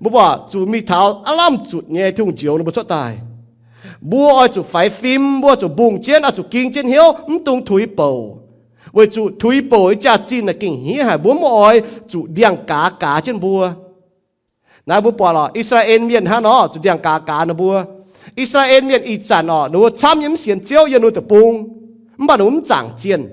Mbuo buatc zuqc mingh taux aav lamh zutc nyei Tin-Hungh njoux ninh mbuo cuotv daaih. Mbuo oix zuqc faix fim, mbuo zuqc mbungh jienv, oix zuqc ging jienv hnyouv, mv dungx tuix bouc. Weic zuqc tuix bouc nyei jaax-zinh naaic gengh hniev haic, mbuo mv oix zuqc ndiangx-gaaz gaaz jienv mbuo. Naaiv mbuo buatc lorqc, I^saa^laa^en Mienh hnangv nor zuqc ndiangx-gaaz gaaz ninh mbuo. I^saa^laa^en Mienh ih zanc oc, ninh mbuo camv nyei mv sienx Ziouv yiem ninh mbuo deic-bung, mv baac ninh mbuo mv zaangc zienh.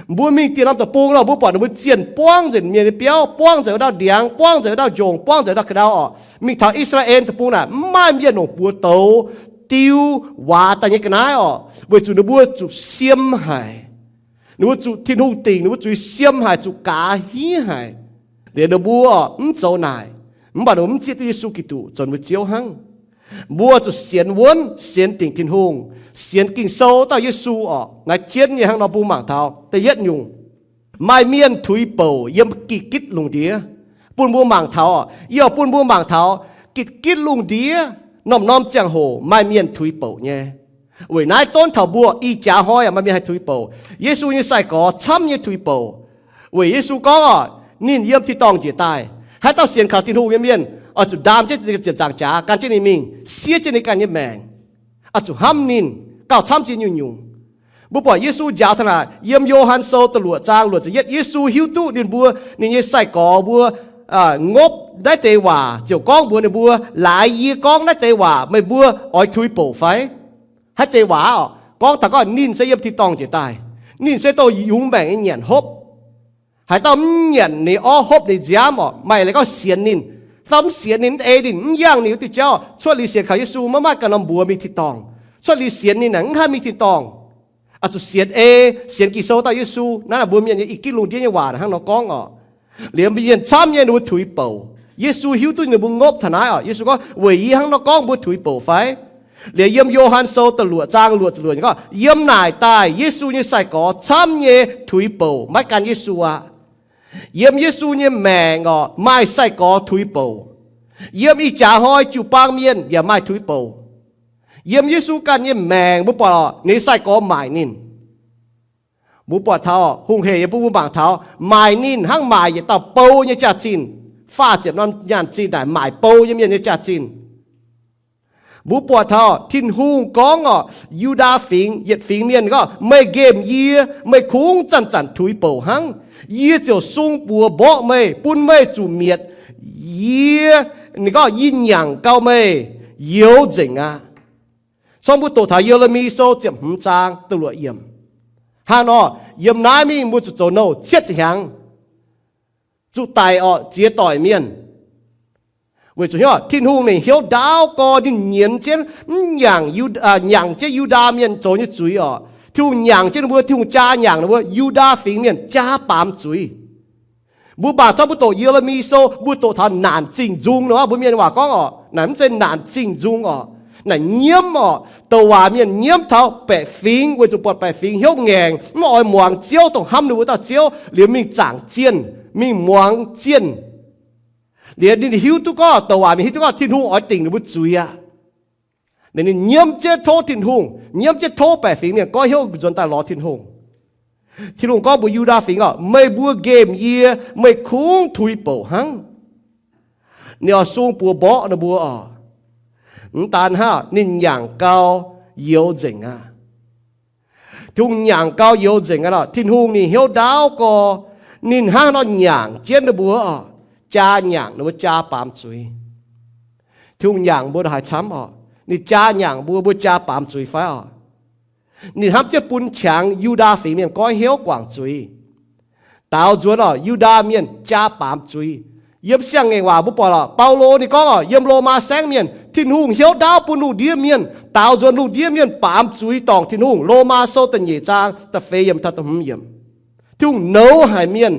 Mbuo mingh dieh norm deic-bung nor, mbuo buatc ninh mbuo zienh buangv nzengc mienh nyei biauv, buangv nzengc wuov dauh ndiangx, buangv nzengc wuov dauh njongc, buangv nzengc wuov dauh ga'ndau oc. Mingh taux I^saa^laa^en deic-bung naaic, mv maaih mienh longc buoz douz diu waaz daaih nyei ga'naaiv oc, weic zuqc ninh mbuo zuqc siem haic. Ninh mbuo zuqc Tin-Hungh dingc, ninh mbuo zuqc siem haic, zuqc gaaz hniev haic. Liuz ninh mbuo mv zoux naaic, mv baac ninh mbuo mv zieqv duqv Yesu Giduc zoux ninh mbuo Ziouv hnangv. Mbuo zuqc sienx wuonv, sienx dingc Tin-Hungh, sienx Ging-Sou dauh Yesu oc. Naaiv jienv nyei hnangv nor mbuo mangc taux da'yietv nyungc, maaih mienh tuix bouc yiem gitv gitv lungh ndiev. Bun mbuo mangc taux, yie oix bun mbuo mangc taux gitv gitv lungh ndiev norm-norm ziangh hoc maaih mienh tuix bouc nyei. Weic naaiv donv taux mbuo ih jaax hnoi maaih mienh haih tuix bouc. Yesu nyei sai-gorx camv nyei tuix bouc. Weic Yesu gorngv oc, ninh yiem tin-dorngh njiec daaih, haaix dauh sienx kaux Tin-Hungh nyei mienh oix zuqc ndaam jienv ziepc nzaangc jaax gan jienv ninh mingh, siev jienv ninh ganh nyei maengc, oix zuqc hnamv ninh gauh camv jiex nyungc-nyungc. Mbuo buatc Yesu njaaux taux naaic, yiem Yo^han Sou da'luoqc zaang luoqc ziepc yietv, Yesu hiuv duqv ninh mbuo, ninh nyei sai-gorx mbuo ngopv naaiv deix waac, ziouc gorngv mbuox ninh mbuo, Laaix yie gorngv naaiv deix waac meih mbuo oix tuix bouc fai? Naaiv deix waac oc, gorngv taux gorngv ninh se yiem tin-dorngh njiec daaih, ninh se douh yungz maengc nyei nyanc hopv. Haaix dauh mv nyanc ninh orv hopv ninh nziaamv oc, maaih leiz gorngv sienx ninh, dauh mv sienx ninh, mv ei ninh, mv yangh ninh wuov diuh jauv, cuotv liuz sienx kaux Yesu maiv maaih ganh norm mbuox mingh tin-dorngh. Cuotv liuz sienx ninh aeqv, mv haih mingh tin-dorngh. Oix zuqc sienx ei, sienx Ging-Sou dauh Yesu. Naaiv mbuo mienh nyei i gitv lungh ndiev nyei waac hnangv nor gorngv oc. Liuz mienh camv nyei ninh mbuo tuix bouc. Yesu hiuv duqv ninh mbuo ngopv taux naaiv oc. Yesu gorngv, Weic yie hnangv nor gorngv mbuo tuix bouc fai? Liuz yiem Yo^han Sou da'luoqc zaang luoqc ziepc luoqc gorngv, yiem naaic daaih Yesu nyei sai-gorx camv nyei tuix bouc, maiv gan Yesu aqv. Yiem Yesu nyei maengc oc, maaih sai-gorx tuix bouc. Yiem ih jaax hnoi jiu-baang mienh yaac maaih tuix bouc. Yiem Yesu ganh nyei maengc mbuo buatc oc, ninh nyei sai-gorx maaic ninh. Mbuo buatc taux hungh hec yie mbuo mangc taux maaic ninh hnangv maaic yietc dauh bou nyei jaax-zinh, faah ziepc norm nyaanh zinh naaic maaic bou nyei mienh nyei jaax-zinh. Mbuo buatc taux Tin-Hungh gorngv oc, Yu^ndaa Fingx, yietc fingx mienh gorngv, Meih nqemh yie, meih kungx zanc-zanc tuix bouc hnangv. Yie ziouc sung buoz mborqv meih, bun meih zuqc mietc. Yie, ninh gorngv, yie nyangc gau meih youz nzengc aqv. Corc mbuo doqc taux Ye^le^mi Sou ziepc hmz zaang da'luoqc yiemc. Hnangv nor, yiem naaiv mingh mbuo zuqc zoux nouh cietv ziepc hnyangx, zuqc daic orqc, ziex doic mienh. Weic zuqc hnyouv Tin-Hungh ninh hnyouv ndaauv gorx, ninh nyienz jienv, mv nyanc, nyangc jienv Yu^ndaa mienh zoux nyei zuiz orqc. Tin-Hungh nyanc jienv ninh mbuo, Tin-Hungh jaa nyanc ninh mbuo, Yu^ndaa fingx mienh jaa baamz zuiz. Mbuo mangc taux mbuo doqc Ye^le^mi Sou, mbuo doqc taux naanc zingh nzung nor, mbuo mienh waac gorngv orqc, naaic mv zeiz naanc zingh nzung orqc, naaic nyiemv orqc. Douc waac mienh nyiemv taux baeqc fingx, weic zuqc buatc baeqc fingx hnyouv ngaengc, mv oix muangx Ziouv dongh hnamv ninh mbuo dauh Ziouv, liuz mingh zaangc zienh, mingh muangx zienh. Liuz ninh hiuv duqv gorngv, douc waac mienh hiuv duqv gorngv Tin-Hungh oix dingc ninh mbuo zuiz aqv. Ninh nyiemv jienv tov Tin-Hungh, nyiemv jienv tov baeqc fingx mienh goiv hnyouv nzuonx daaih lorz Tin-Hungh. Tin-Hungh gorngv mbuox Yu^ndaa fingx orqc, Meih mbuo nqemh yie, meih kungx tuix bouc hnangv. Ninh oix sung buoz mborqv ninh mbuo orqc. Mv daan hnangv, ninh nyanc gau youz nzengc aqv. Tin-Hungh nyanc gau youz nzengc aqv nor, Tin-Hungh ninh hnyouv ndaauv gorx, ninh hnangv nor nyanc jienv ninh mbuo orqc, jaa nyanc ninh mbuo jaa baamz zuiz. Tin-Hungh nyanc mbuo haaix camv orqc? Ninh jaa nyanc mbuo, mbuo jaa baamz zuiz fai orqc? Ninh hnamv jienv bun qangx Yu^ndaa fingx mienh goiv hnyouv guangc zuiz. Daaux nzuonx orqc, Yu^ndaa mienh jaa baamz zuiz. Yiem siang-ngaengc waac mbuo buatc orqc, Baulo ninh gorngv orqc, yiem Lomaa saengv mienh, Tin-Hungh hnyouv ndaauv bun lungh ndiev mienh, daaux nzuonx lungh ndiev mienh baamz zuiz dorngc Tin-Hungh. Lomaa Sou da'nyeic zaang da'feix yiemc taux da'hmz yiemc. Tin-Hungh nouz haic mienh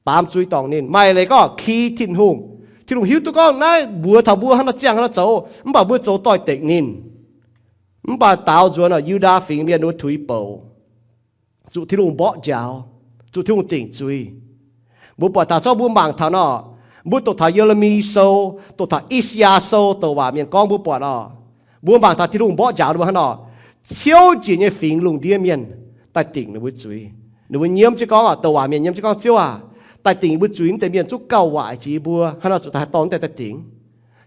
baamz zuiz dorngc ninh. Maaih leiz gorngv ki Tin-Hungh. Tin-Hungh hiuv duqv gorngv naaiv mbuox taux mbuo hnangv nor ziangh hnangv nor zoux, mv baac mbuo zoux doix-dekc ninh. Mv baac daaux nzuonx orqc, Yu^ndaa fingx mienh ninh mbuo tuix bouc, zuqc Tin-Hungh mborqv njaaux, zuqc Tin-Hungh dingc zuiz. Mbuo buatc taux, corc mbuo mangc taux nor, mbuo doqc taux Ye^le^mi Sou, doqc taux I^saa^yaa Sou douc waac mienh gorngv mbuo buatc orqc, mbuo mangc taux Tin-Hungh mborqv njaaux ninh mbuo hnangv nor, ciouv jiex nyei fingx lungh ndiev mienh daaih dingc ninh mbuo zuiz. Ninh mbuo nyiemv jienv gorngv orqc, douc waac mienh nyiemv jienv gorngv, Ziouv aac, daaih dingc yie mbuo zuiz wuov deix mienh zungv gauh waaic jiex yie mbuo, hnangv nor zuqc daaih haih dorh wuov deix daaih dingc.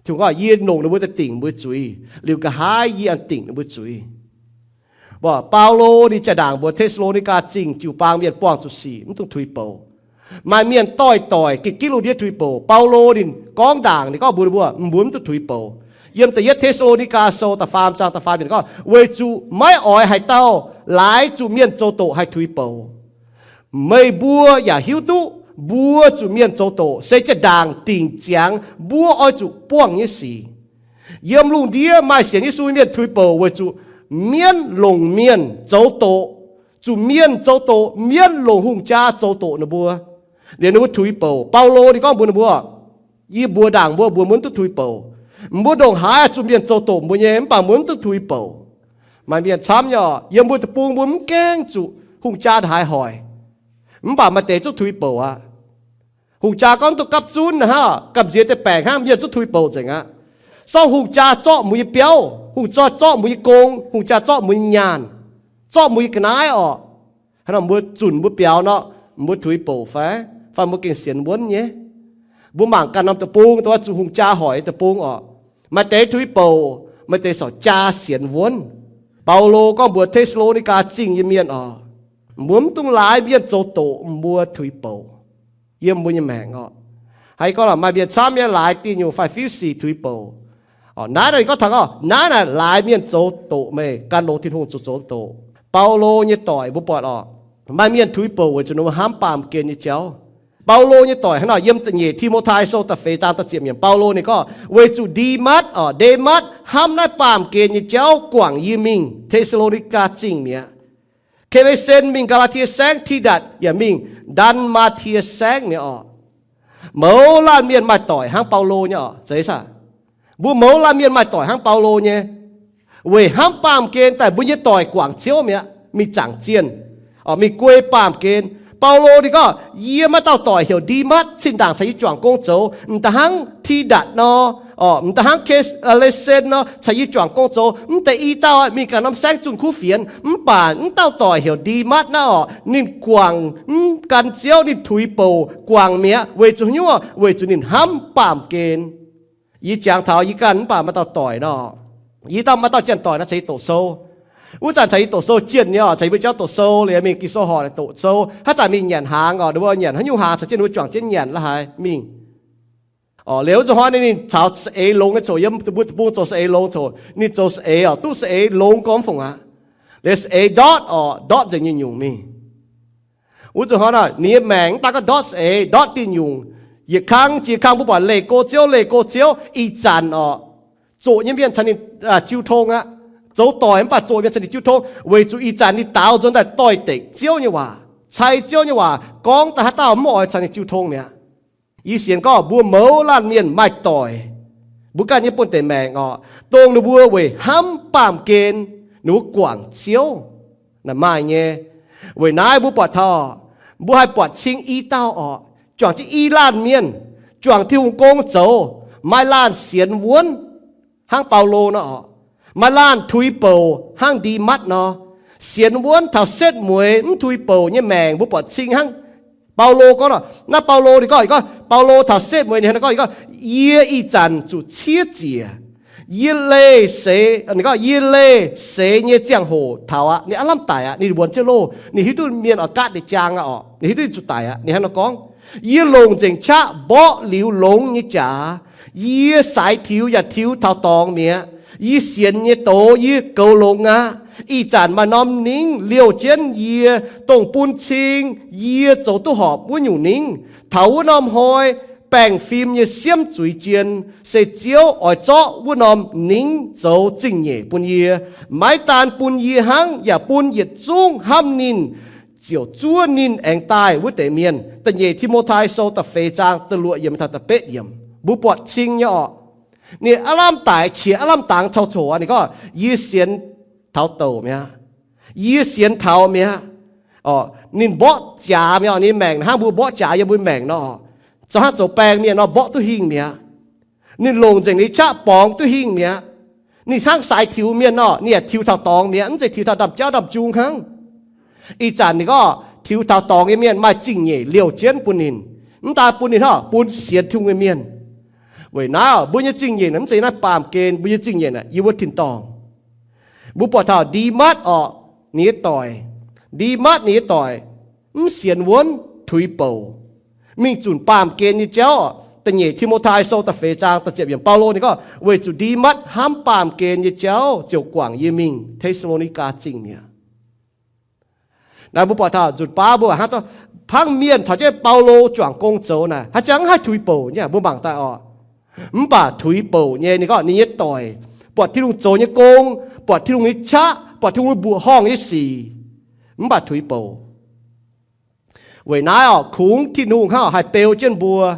Tin-Hungh gorngv, Yie longc ninh mbuo daaih dingc mbuo zuiz, liuz nqa'haav yie aengx dingc ninh mbuo zuiz. Mbuo, Baulo ninh jaa-ndaangc mbuox Te^saa^lo^ni^gaa Zingh jiu-baang mienh buangh zuqc sic, mv dungx tuix bouc. Maaih mienh doix-doic gitv gitv lungh ndiev tuix bouc. Baulo ninh gorngv ndaangc, ninh gorngv mbuox ninh mbuo, mbuo mv dungx tuix bouc. Yiem da'yietv Te^saa^lo^ni^gaa Sou da'faam zaang da'faam yiemc ninh gorngv, Weic zuqc maiv oix haaix dauh laaix zuqc mienh zoux doqc haih tuix bouc. Meih mbuo yaac hiuv duqv mbuo zuqc mienh zoux doqc se jaa-ndaangc dingc ziangx mbuo oix zuqc buangh nyei sic. Yiem lungh ndiev maaih sienx Yesu nyei mienh tuix bouc weic zuqc mienv longc mienh zoux doqc. Zuqc mienh zoux doqc, mienv longc hungh jaa zoux doqc ninh mbuo. Liuz ninh mbuo tuix bouc. Baulo ninh gorngv mbuox ninh mbuo, Yie mbuox ndaangc mbuo, mbuo mv dungx tuix bouc. Mbuo ndongc haaix zuqc mienh zoux doqc mbuo nyei, mv baac mbuo mv dungx tuix bouc. Maaih mienh camv nyei, yiem mbuo deic-bung mbuo mv gaengh zuqc hungh jaa haiz hoic, mv baac maaih deix zungv tuix bouc aqv. Hungh jaa gorngv duqv gapv zunv hnangv, gamh nziex deix baengc hnangv, mienh zungv tuix bouc nzengc aqv. Sorng hungh jaa zorqv mbuo nyei biauv, hungh jaa zorqv mbuo nyei gong, hungh jaa zorqv mbuo nyei nyaanh, zorqv mbuo nyei ga'naaiv orqc. Hnangv nor mbuo zunc mbuo biaux nor, mbuo tuix bouc fai, fai mbuo gengh sienx wuonv nyei? Mbuo mangc ganh norm deic-bung, dongh zuqc hungh jaa hoic nyei deic-bung orqc, maaih deix tuix bouc, maaih deix corc jaa sienx wuonv. Baulo gorngv mbuox Te^saa^lo^ni^gaa Zingh nyei mienh oc, mbuo mv dungx laaix mienh zoux doqc mbuo tuix bouc yiem mbuo nyei maengc oc. Haaix gorngv maaih mienh camv nyei laaix diuh nyungc fai fiuv sic tuix bouc. Naaiv naaic gorngv taux oc, naaiv naaic laaix mienh zoux doqc meih, gan longx Tin-Hungh zuqc zoux doqc. Baulo nyei doic mbuo buatc oc, maaih mienh tuix bouc weic zuqc ninh mbuo hnamv baamh gen nyei jauv. Baulo nyei doic hnangv nor yiem da'nyeic Ti^mo^tai Sou da'feix zaang da'ziepc yiemc, Baulo ninh gorngv, weic zuqc Ndimatv oc, Ndematv hnamv naaiv baamh gen nyei jauv guangc yie mingh Te^saa^lo^ni^gaa Zingh mi'aqv. Ke^le^sen mingh Gaa^laa^tie Saengv, Tidatc yaac mingh Ndan^maa^tie Saengv mi'aqv oc. Mouz laanh mienh maaih doic hnangv Baulo nyei oc, zeiz saah? Mbuo mouz laanh mienh maaih doic hnangv Baulo nyei, weic hnamv baamh gen daaih mbuo nyei doic guangc Ziouv mi'aqv, mingh zaangc zienh, mingh guei baamh gen. Baulo ninh gorngv, yie maaih dauh doic heuc Ndimatv, zinh ndaangc caux yie juangc gong zoux, m'daaih hnangv Tidatc nor, m'daaih hnangv Ke^le^sen nor, caux yie juangc gong zoux. Mv deix i dauh mingh ganh norm saengv zunh kuv fienx. Mv baac mv dauh doic heuc Ndimatv naaiv oc, ninh guangc, mv gan Ziouv, ninh tuix bouc guangc mi'aqv. Weic zuqc haaix nyungc? Weic zuqc ninh hnamv baamh gen. Yie jangx taux yie ganh mv baac maaih dauh doic nor, yie dauh maaih dauh janx-doic nor caux yie doqc sou. Wuov zanc caux yie doqc sou jienh nyei oc, caux yie mbuo jauv doqc sou liuz mingh Ging-Sou horqc doqc sou. Haaix zanc mingh nyanc hnaangx oc, ninh mbuo nyanc haaix nyungc hnaangx caux jienv ninh mbuo juangc jienv nyanc la'haaix mingh. Oc, liuz wuov zanc hnoi ninh caux saeng-eix longx nyei coc, yiem mbuo deic-bung zoux saeng-eix longx coc, ninh zoux saeng-eix oc, duqv saeng-eix longx gormx fungc aqv. Liuz saeng-eix ndortv oc, ndortv nzengc nyungc-nyungc mingh. Wuov zanc hnoi ninh nyei maengc mv daan gorngv ndortv saeng-eix, ndortv diuh nyungc. Yietc kang jiex kang mbuo buatc leih go Ziouv, leih go Ziouv. Ih zanc oc, zoqc nyei mienh caux ninh jiu tong aqv. Zoux doic mv baac zoqc mienh caux ninh jiu tong, weic zuqc ih zanc ninh daaux nzuonx daaih doix-dekc Ziouv nyei waac, cai Ziouv nyei waac gorngv daaih haaix dauh mv oix caux ninh jiu tong mi'aqv. Yie sienx gorngv mbuo mouz laanh mienh maaih doic, mbuo ganh nyei buonv-deic maengc oc, dongh ninh mbuo weic hnamv baamh gen, ninh mbuo guangc Ziouv, naaic maaih nyei. Weic naaiv mbuo buatc taux, mbuo haih buatc cing i dauh oc, juangc jienv i laanh mienh, juangc Tin-Hungh gong zoux, maaih laanh sienx wuonv hnangv Baulo nor oc, maaih laanh tuix bouc hnangv Ndimatv nor. Sienx wuonv taux setv mueiz mv tuix bouc nyei maengc mbuo buatc cing hnangv Baulo gorngv nor. Naaiv Baulo ninh gorngv, gorngv Baulo taux setv mueiz ninh hnangv nor gorngv, ninh gorngv, yie ih zanc zuqc ciev ziec. Yie leih seix, ninh gorngv, yie leih seix nyei ziangh hoc taux aqv. Ninh aav lamh daic aqv. Ninh wuonx jienv loh. Ninh hiuv duqv mienh oix gaatv ninh jaang aqv oc. Ninh hiuv duqv zuqc daic aqv. Ninh hnangv nor gorngv, yie longc nzengc qaqv mborqv liuz longx nyei jaax. Yie saaix tiux yaac tiux taux dorngx mi'aqv. Yie sienx nyei doz yie goux longx aqv. Ih zanc maaih norm ningv liouh jienv yie, dongh bun cing yie zoux duqv horpc wuov nyungc ningv. Taux wuov norm hnoi, baengh fim nyei siemv zuiz jien, se Ziouv oix zorqv wuov norm ningv zoux zingh nyeic bun yie. Maiv daan bun yie hnangv, yaac bun yietc zungv hnamv ninh ziouc zuov ninh aengx daaih wuov deix mienh. Da'nyeic Ti^mo^tai Sou da'feix zaang da'luoqc yiemc taux da'betv yiemc. Mbuo buatc cing nyei oc. Ninh aav lamh daic qiex aav lamh dangx cau coc aqv. Ninh gorngv, yie sienx taux douc mi'aqv. Yie sienx taux mi'aqv. Ninh mborqv jaax mi'aqv. Ninh maengc hnangv mbuo mborqv jaax yiem mbuo maengc nor, zoux hnangv zoux baeng mienh nor mborqv duqv hingh mi'aqv. Ninh longc nzengc ninh qaqv borngz duqv hingh mi'aqv. Ninh hnangv saaix tiux mienh nor, ninh yaac tiux taux dorngx mi'aqv, mv zeiz tiux taux ndaamv-jauv ndaamv-jung hnangv. Ih zanc ninh gorngv tiux taux dorngx nyei mienh maaih zingh nyeic liouh jienv bun ninh. Mv daan bun ninh hnangv, bun sienx Tin-Hungh nyei mienh. Weic naaiv mbuo nyei zingh nyeic mv zeiz naaiv baamh gen, mbuo nyei zingh nyeic yiem wuov tin-dorngh. Mbuo buatc taux Ndimatv oc, ninh nyei doic, Ndimatv ninh nyei doic mv sienx wuonv, tuix bouc, mingh zunc baamh gen nyei jauv. Da'nyeic Ti^mo^tai Sou da'feix zaang da'ziepc yiemc, Baulo ninh gorngv, weic zuqc Ndimatv hnamv baamh gen nyei jauv ziouc guangc yie mingh Te^saa^lo^ni^gaa Zingh mi'aqv. Naaiv mbuo buatc taux nzunc baav mbuo hnangv, hnangv mienh caux jienv Baulo juangc gong zoux naaic, haaix jangx haih tuix bouc nyei, mbuo mangc daaih oc. Mv baac tuix bouc nyei, ninh gorngv ninh nyei doic buatc Tin-Hungh zoux nyei gong, buatc Tin-Hungh nyei qaqv, buatc Tin-Hungh mbuoqc horngh nyei sic, mv baac tuix bouc. Weic naaiv oc, kungx Tin-Hungh hnangv haih beu jienv mbuo,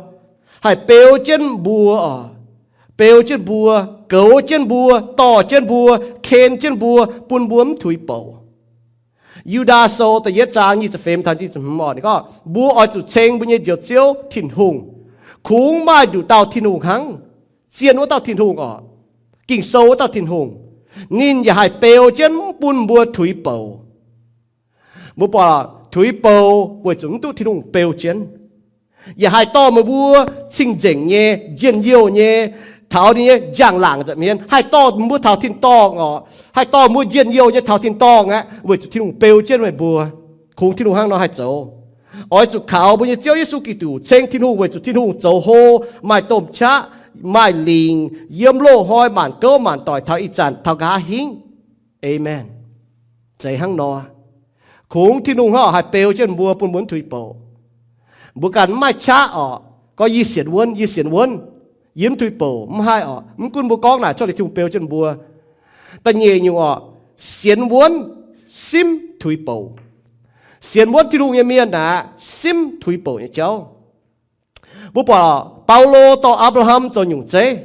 haih beu jienv mbuo oc, beu jienv mbuo, goux jienv mbuo, dorh jienv mbuo, ken jienv mbuo, bun mbuo mv tuix bouc. Yu^ndaa Sou da'yietv zaang nyic ziepc feix taux nyic ziepc hmz oc, ninh gorngv mbuo oix zuqc ceng mbuo nyei Njoux Ziouv Tin-Hungh. Kungx maaih nduqc dauh Tin-Hungh hnangv, zien wuov dauh Tin-Hungh oc, Ging-Sou wuov dauh Tin-Hungh. Ninh yaac haih beu jienv mv bun mbuo tuix bouc. Mbuo buatc tuix bouc weic zuqc mv duqv Tin-Hungh beu jienv. Yaac haih dorh meih mbuo cing-nzengc nyei, njien-youh nyei, Kaux ninh nyei njang-laangc nza'hmien haih dorh mbuo taux tin-dorngh orqc, haih dorh mbuo njien-youh nyei taux tin-dorngh aqv, weic zuqc Tin-Hungh beu jienv meih mbuo. Kungx Tin-Hungh hnangv nor haih zoux. Oix zuqc kaux mbuo nyei Ziouv Yesu Giduc, ceng Tin-Hungh weic zuqc Tin-Hungh zoux hlo, maaih domh qaqv, maaih lingc, yiem loz-hnoi maanc gouv maanc doic taux ih zanc taux nqa'haav hingv. Aamen. Zeiz hnangv nor. Kungx Tin-Hungh hnangv haih beu jienv mbuo bun mbuo mv tuix bouc. Mbuo ganh mv maaih qaqv orqc, gorngv yie sienx wuonv, yie sienx wuonv, yie mv tuix bouc, mv haih orqc. Mv gunv mbuo gorngv naaic, cuotv liuz Tin-Hungh beu jienv mbuo. Da'nyeic nyungc orqc, sienx wuonv simv tuix bouc. Sienx wuonv Tin-Hungh nyei mienh aqv, simv tuix bouc nyei jauv. Mbuo buatc Baulo dorh Apc^laa^ham zoux nyungc zeiv.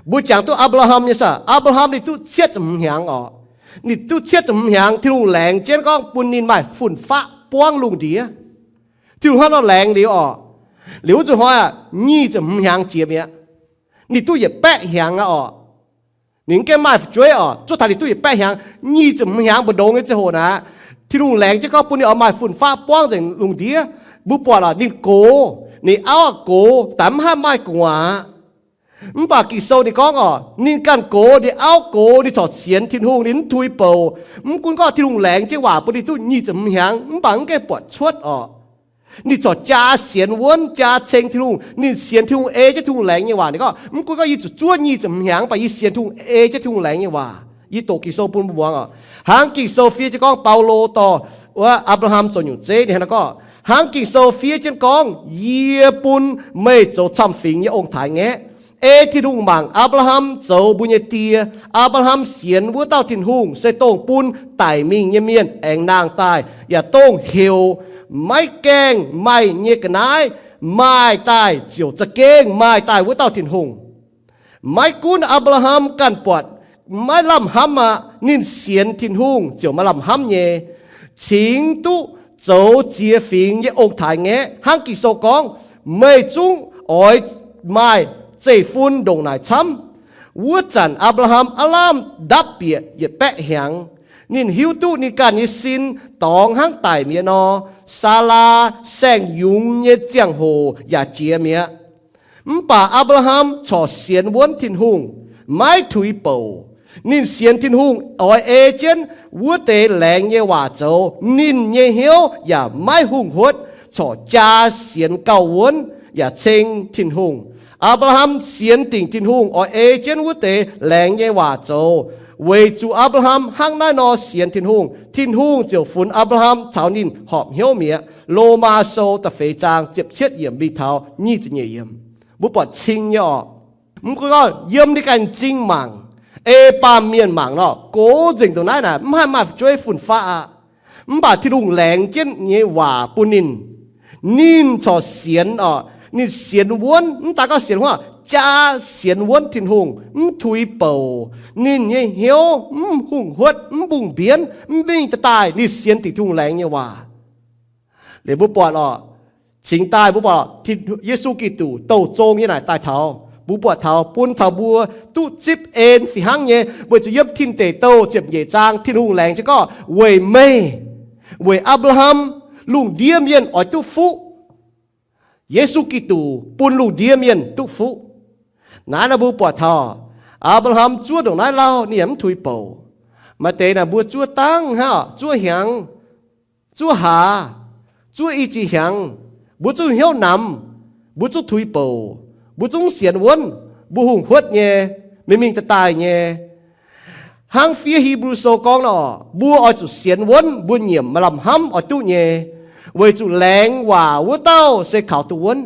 Mbuo jangx duqv Apc^laa^ham nyei saah, Apc^laa^ham ninh duqv cietv ziepc hmz hnyangx orqc. Ninh duqv cietv ziepc hmz hnyangx, Tin-Hungh laengz jienv gorngv bun ninh maaih fun-faqv buangv lungh ndiev. Tin-Hungh hnangv nor laengz liuz orqc, liuz wuov nzunc hnoi aqv, nyic ziepc hmz hnyangx jiex mi'aqv. Ninh duqv yietc baeqv hnyangx aqv orqc. Ninh mv gaengh maaih fu'jueiv orqc, zuov taux ninh duqv yietc baeqv hnyangx, nyic ziepc hmz hnyangx mbu'ndongx nyei ziangh hoc naaic, Tin-Hungh laengz jienv gorngv bun ninh oix maaih fun-faqv buangv nzengc lungh ndiev. Mbuo buatc orqc, ninh gox, ninh auv gox, daaih mv haih maaih gu'nguaaz. Mv baac Ging-Sou ninh gorngv orqc, ninh ganh gox, ninh auv gox, ninh corc sienx Tin-Hungh, ninh mv tuix bouc. Mv gunv gorngv Tin-Hungh laengz jienv waac bun ninh duqv nyic ziepc hmz hnyangx, mv baac mv gaengh buatc cuotv orqc. Ninh corc jaa sienx wuonv, jaa ceng Tin-Hungh. Ninh sienx Tin-Hungh, ei jienv Tin-Hungh laengz nyei waac. Ninh gorngv, mv gunv gorngv yie zuqc zuov nyic ziepc hmz hnyangx, mv baac yie sienx Tin-Hungh, ei jienv Tin-Hungh laengz nyei waac. Yie doqc Ging-Sou bun mbuo muangx orqc. Hnangv Ging-Sou fiev jienv gorngv Baulo dorh wuov Apc^laa^ham zoux nyungc zeiv, ninh hnangv nor gorngv, hnangv Ging-Sou fiev jienv gorngv, yie bun meih zoux camv-fingx nyei ong-taaix-ngaeqv. Ei Tin-Hungh mangc Apc^laa^ham zoux mbuo nyei die. Apc^laa^ham sienx wuov dauh Tin-Hungh se dongh bun daic mingh nyei mienh aengx nangh daaih, yaac dongh heuc maiv gaengh maaih nyei ga'naaiv maaih daaih ziouc za'gengh maaih daaih wuov dauh Tin-Hungh. Maiv gunv Apc^laa^ham ganh buatc maiv lamh hnamv aqv, ninh sienx Tin-Hungh ziouc maaih lamh hnamv nyei, cingx duqv zoux ziex fingx nyei ong-taaix-ngaeqv. Hnangv Ging-Sou gorngv, meih zungv oix maaih zeiv-fun ndongc naaic camv. Wuov zanc Apc^laa^ham aav lamh ndapv bieqc yietc baeqv hnyangx. Ninh hiuv duqv ninh ganh nyei sin dorngx hnangv daic mi'aqv nor, Saalaa saeng-yungz nyei ziangh hoc yaac jiex mi'aqv. Mv baac Apc^laa^ham corc sienx wuonv Tin-Hungh, maiv tuix bouc. Ninh sienx Tin-Hungh oix ei jienv wuov deix laengz nyei waac zoux, ninh nyei hnyouv yaac maiv hungh huotv, corc jaa sienx gauh wuonv yaac ceng Tin-Hungh. Apc^laa^ham sienx dingc Tin-Hungh oix ei jienv wuov deix laengz nyei waac zoux, weic zuqc Apc^laa^ham hnangv naaiv nor sienx Tin-Hungh, Tin-Hungh ziouc funx Apc^laa^ham caux ninh horpc hnyouv mi'aqv. Lomaa Sou da'feix zaang ziepc cietv yiemc mingh taux nyic ziepc nyeic yiemc. Mbuo buatc cing nyei orqc. Mv gunv gorngv yiem ninh ganh m'zing mangc, ei baamh mienh mangc nor, gox nzengc ndongc naaiv naaic, mv haih maaih fu'jueiv fun-faqv aqv. Mv baac Tin-Hungh laengz jienv nyei waac bun ninh. Ninh corc sienx orqc, ninh sienx wuonv, mv daaih gorngv sienx wuonv, jaa sienx wuonv Tin-Hungh, mv tuix bouc. Ninh nyei hnyouv mv hungh huotv, mv mbungh-mbienv, mv mingh daaih daaih, ninh sienx dingc Tin-Hungh laengz nyei waac. Liuz mbuo buatc orqc, cingx daaih mbuo buatc Yesu Giduc douh zong nyei naaic daaih taux, mbuo buatc taux bun taux mbuo duqv zipv en fih hnangv nyei, weic zuqc yiem Tin Deic Douh ziepc nyeic zaang Tin-Hungh laengz jienv gorngv, weic meih, weic Apc^laa^ham, lungh ndiev mienh oix duqv fuqv. Yesu Giduc bun lungh ndiev mienh duqv fuqv. Naaiv nor mbuo buatc taux Apc^laa^ham zuov ndongc naaiv lauh ninh yaac mv tuix bouc. Maaih deix naaic mbuo zuov dangv hnangv, zuov hnyangx, zuov hlaax, zuov i ziex hnyangx, mbuo zungv hnyouv namx, mbuo zungv tuix bouc, mbuo zungv mv sienx wuonv, mbuo hungh huotv nyei, mingh mingh daaih daaih nyei. Hnangv fiev Hipv^lu Sou gorngv nor, mbuo oix zuqc sienx wuonv mbuo nyiemc maaih lamh hnamv oix duqv nyei, weic zuqc laengz waac wuov dauh se kaux duqv wuonv.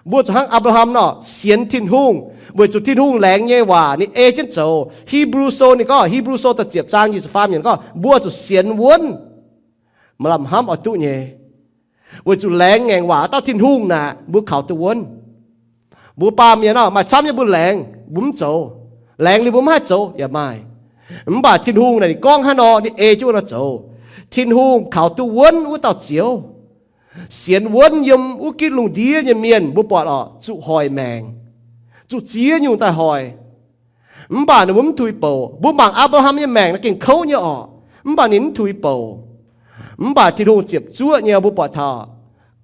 Mbuo zuqc hnangv Apc^laa^ham nor sienx Tin-Hungh, weic zuqc Tin-Hungh laengz nyei waac ninh ei jienv zoux. Hipv^lu Sou ninh gorngv, Hipv^lu Sou da'ziepc zaang nyic ziepc faam yiemc gorngv, mbuo zuqc sienx wuonv maaih lamh hnamv oix duqv nyei. Weic zuqc laengz ngaengc waac dauh Tin-Hungh naaic mbuo kaux duqv wuonv. Mbuo baamh mienh nor maaih camv nyei mbuo laengz, mbuo mv zoux. Laengz liuz mbuo mv haih zoux yaac maaih. Mv baac Tin-Hungh naaic ninh gorngv hnangv nor, ninh ei jienv wuov nor zoux. Tin-Hungh kaux duqv wuonv wuov dauh Ziouv. Sienx wuonv yiem wuov gitv lungh ndiev nyei mienh mbuo buatc orqc, zuqc hoic maengc, zuqc ziex nyungc daaih hoic. Mv baac ninh mbuo mv tuix bouc. Mbuo mangc Apc^laa^ham nyei maengc naaiv gengh kouv nyei orqc, mv baac ninh mv tuix bouc. Mv baac Tin-Hungh ziepc zuoqv nyei mbuo buatc taux